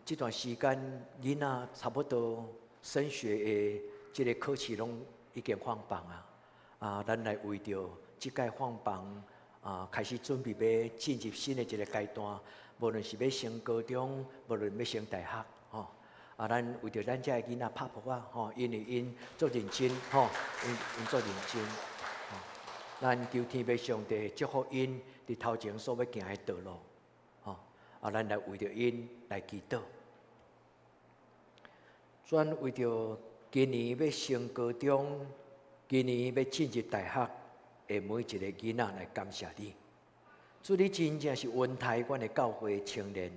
這段時間，囡仔差不多升學的這个考試攏已經放榜啊！啊，咱來為著這屆放榜啊，開始準備欲進入新的一个階段，無論是欲升高中，無論欲升大學，吼啊，咱為著咱遮的囡仔拍噗仔，吼，因為𪜶足認真，吼，𪜶足認真，吼，咱求天父上帝祝福𪜶佇頭前所欲行的道路，吼，啊，咱來為著𪜶來祈禱。專為著今年欲升高中，今年欲進入大學的每一个囡仔來感謝你。主，你真正是恩待阮的教會青年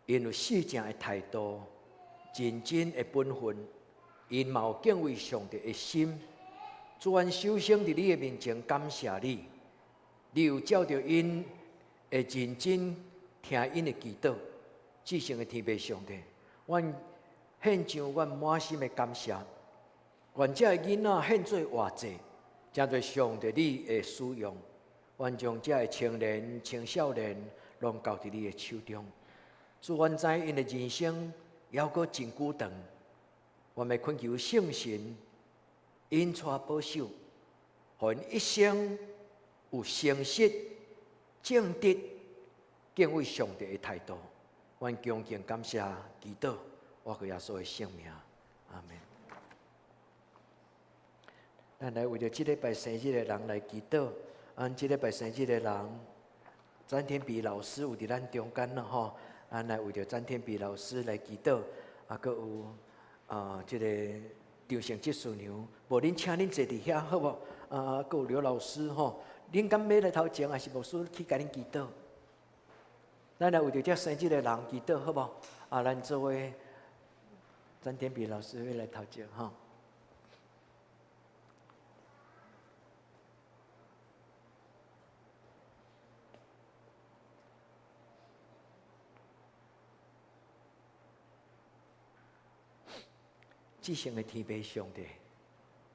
，𪜶有信正的態度，認真的本分， 𪜶嘛有敬畏上帝的心。主，阮首先佇你的面前感謝你，你有照著𪜶會認真聽𪜶的祈禱，至聖的天父上帝，阮獻上阮滿心的感謝。願這个囡仔獻做活祭，成做上帝你的使用。願將這个青年、青少年攏交佇你的手中。主，阮知𪜶的人生猶閣真久長，阮欲懇求聖神引帶保守，予𪜶一生有誠實、正直、敬畏上帝的態度。阮恭敬感謝祈禱，我靠耶穌的聖名，阿門。咱來為著這禮拜生日的人來祈禱。按這禮拜生日的人，詹天比老師有佇咱中間啦吼。咱來為著詹天比老師來祈禱，啊，閣有啊，這個張成執事娘，無恁請恁坐佇遐好無？啊，閣有劉老師吼，恁敢欲來頭前，還是牧師去共恁祈禱？咱來為著這生日的人祈禱好無？啊，咱做伙詹天比老師欲來頭前吼。至聖的天父上帝，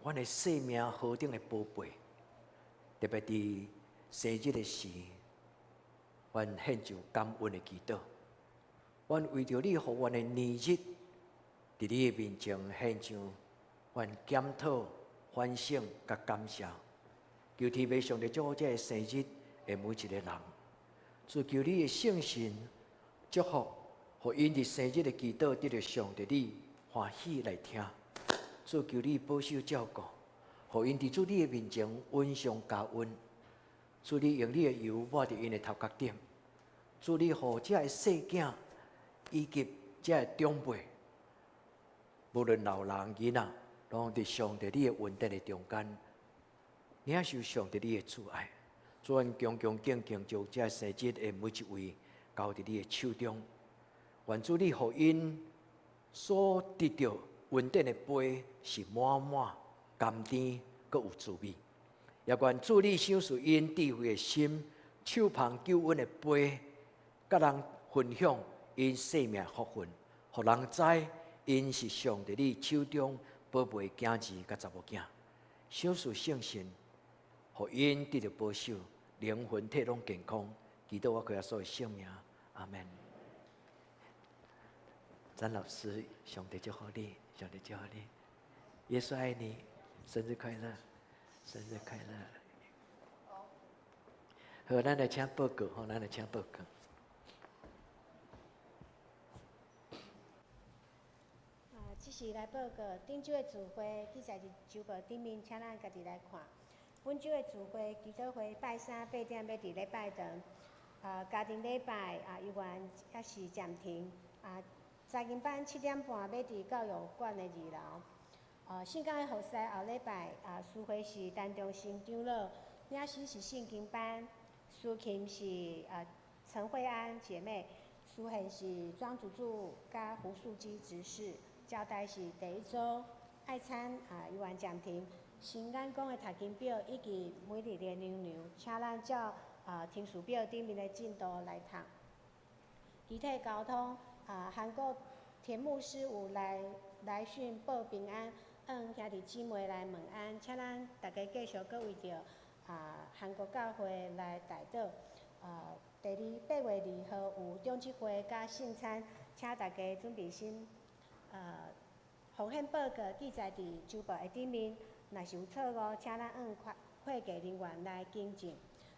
阮的生命何等的寶貝，特別佇生日的時，阮獻上感恩的祈禱。阮為著你予阮的年日，佇你的面前獻上阮檢討、反省佮感謝。求天父上帝祝福這个生日的每一个人，主求你的聖神祝福，予𪜶佇生日的祈禱得著上帝你歡喜來聽。主求你保守照顧，予𪜶佇主你的面前穩上加穩。主你用你的油抹佇𪜶的頭殼頂，主你予這个細囝以及這个長輩，無論老人囡仔，攏佇上帝你的恩典的中間，領受上帝你的慈愛。主，阮恭恭敬敬將這生日的每一位交佇你的手中，願主你予𪜶所得著恩典的杯是滿滿甘甜，閣有滋味。也願主你賞賜𪜶智慧的心，手捧救恩的杯，佮人分享𪜶生命福分，予人知𪜶是上帝你手中寶貝囝兒佮查某囝。賞賜聖神，予𪜶得著保守，靈魂體攏健康。祈禱我靠耶穌的聖名，阿門。詹老師，上帝祝福你，上帝祝福你，耶穌愛你，生日快樂，生日快樂。好，咱來請報告，好，咱來請報告。啊，這是來報告，頂週的聚會記載佇週報頂面，請咱家己來看。本週的聚會祈禱會拜三8點欲佇禮拜堂，啊，家庭禮拜啊，猶原猶是暫停。啊，查經班7點半欲佇教育館的二樓。聖工的服侍後禮拜啊，司會是陳中生長老，領詩是聖經班，司琴是啊陳慧安姐妹，司獻是莊主主佮胡素姬執事，交代是第一週愛餐啊，猶原暫停。新眼光的讀經表以及每日的牛牛，請咱照啊停時表頂面的進度來讀。肢體溝通啊，韓國田牧師有來來訊報平安，向兄弟姊妹來問安，請咱大家繼續閣為著啊韓國教會來代禱。啊，第二8月2號有長執會佮聖餐，請大家準備心。風險報告記載佇週報的頂面，若是有錯誤，請咱向會計人員來更正。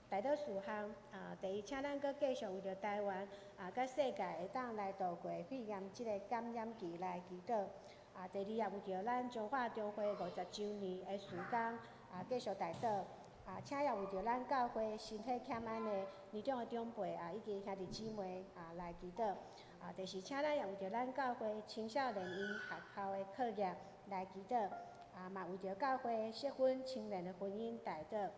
代禱事項啊，第一，請咱閣繼續為著台灣啊，佮世界會當來度過肺炎這个感染期來祈禱。啊，第二也為著咱彰化中會50週年的事工啊，繼續代禱。啊，請也為著咱教會身體欠安的年長的長輩啊，以及兄弟姊妹啊來祈禱。啊，第四，請咱也為著咱教會青少年𪜶學校的課業來祈禱。啊，嘛為著教會適婚青年的婚姻代禱。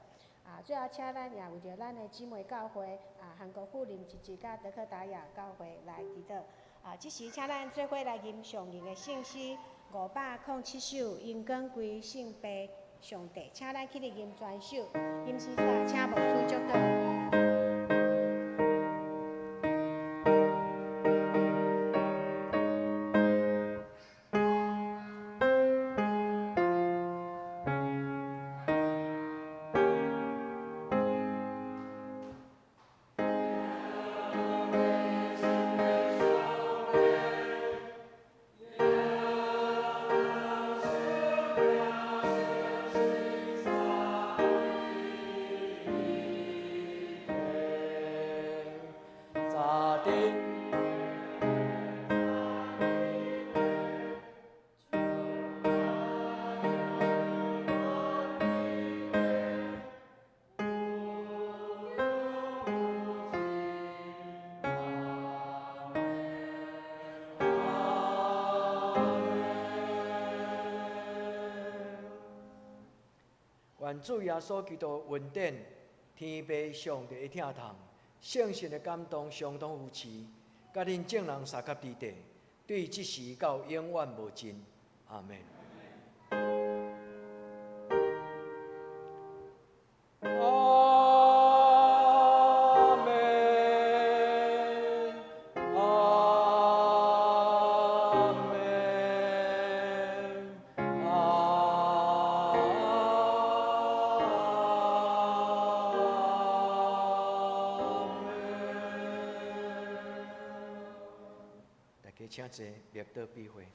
啊，最後請咱也為著咱的姊妹教會啊，韓國富林一支佮德克達雅教會來祈禱。啊，這時請咱做伙來吟上人的聖詩。507首《榮光歸聖父上帝》，請咱起立吟全首，吟詩煞請牧師祝禱。愿主耶稣基督的恩典、天父上帝的疼痛、圣神的感动相当扶持，佮恁众人相佮伫底，对这时到永远无尽。阿们。阿们，阿们，阿们。大家请坐，默祷闭会。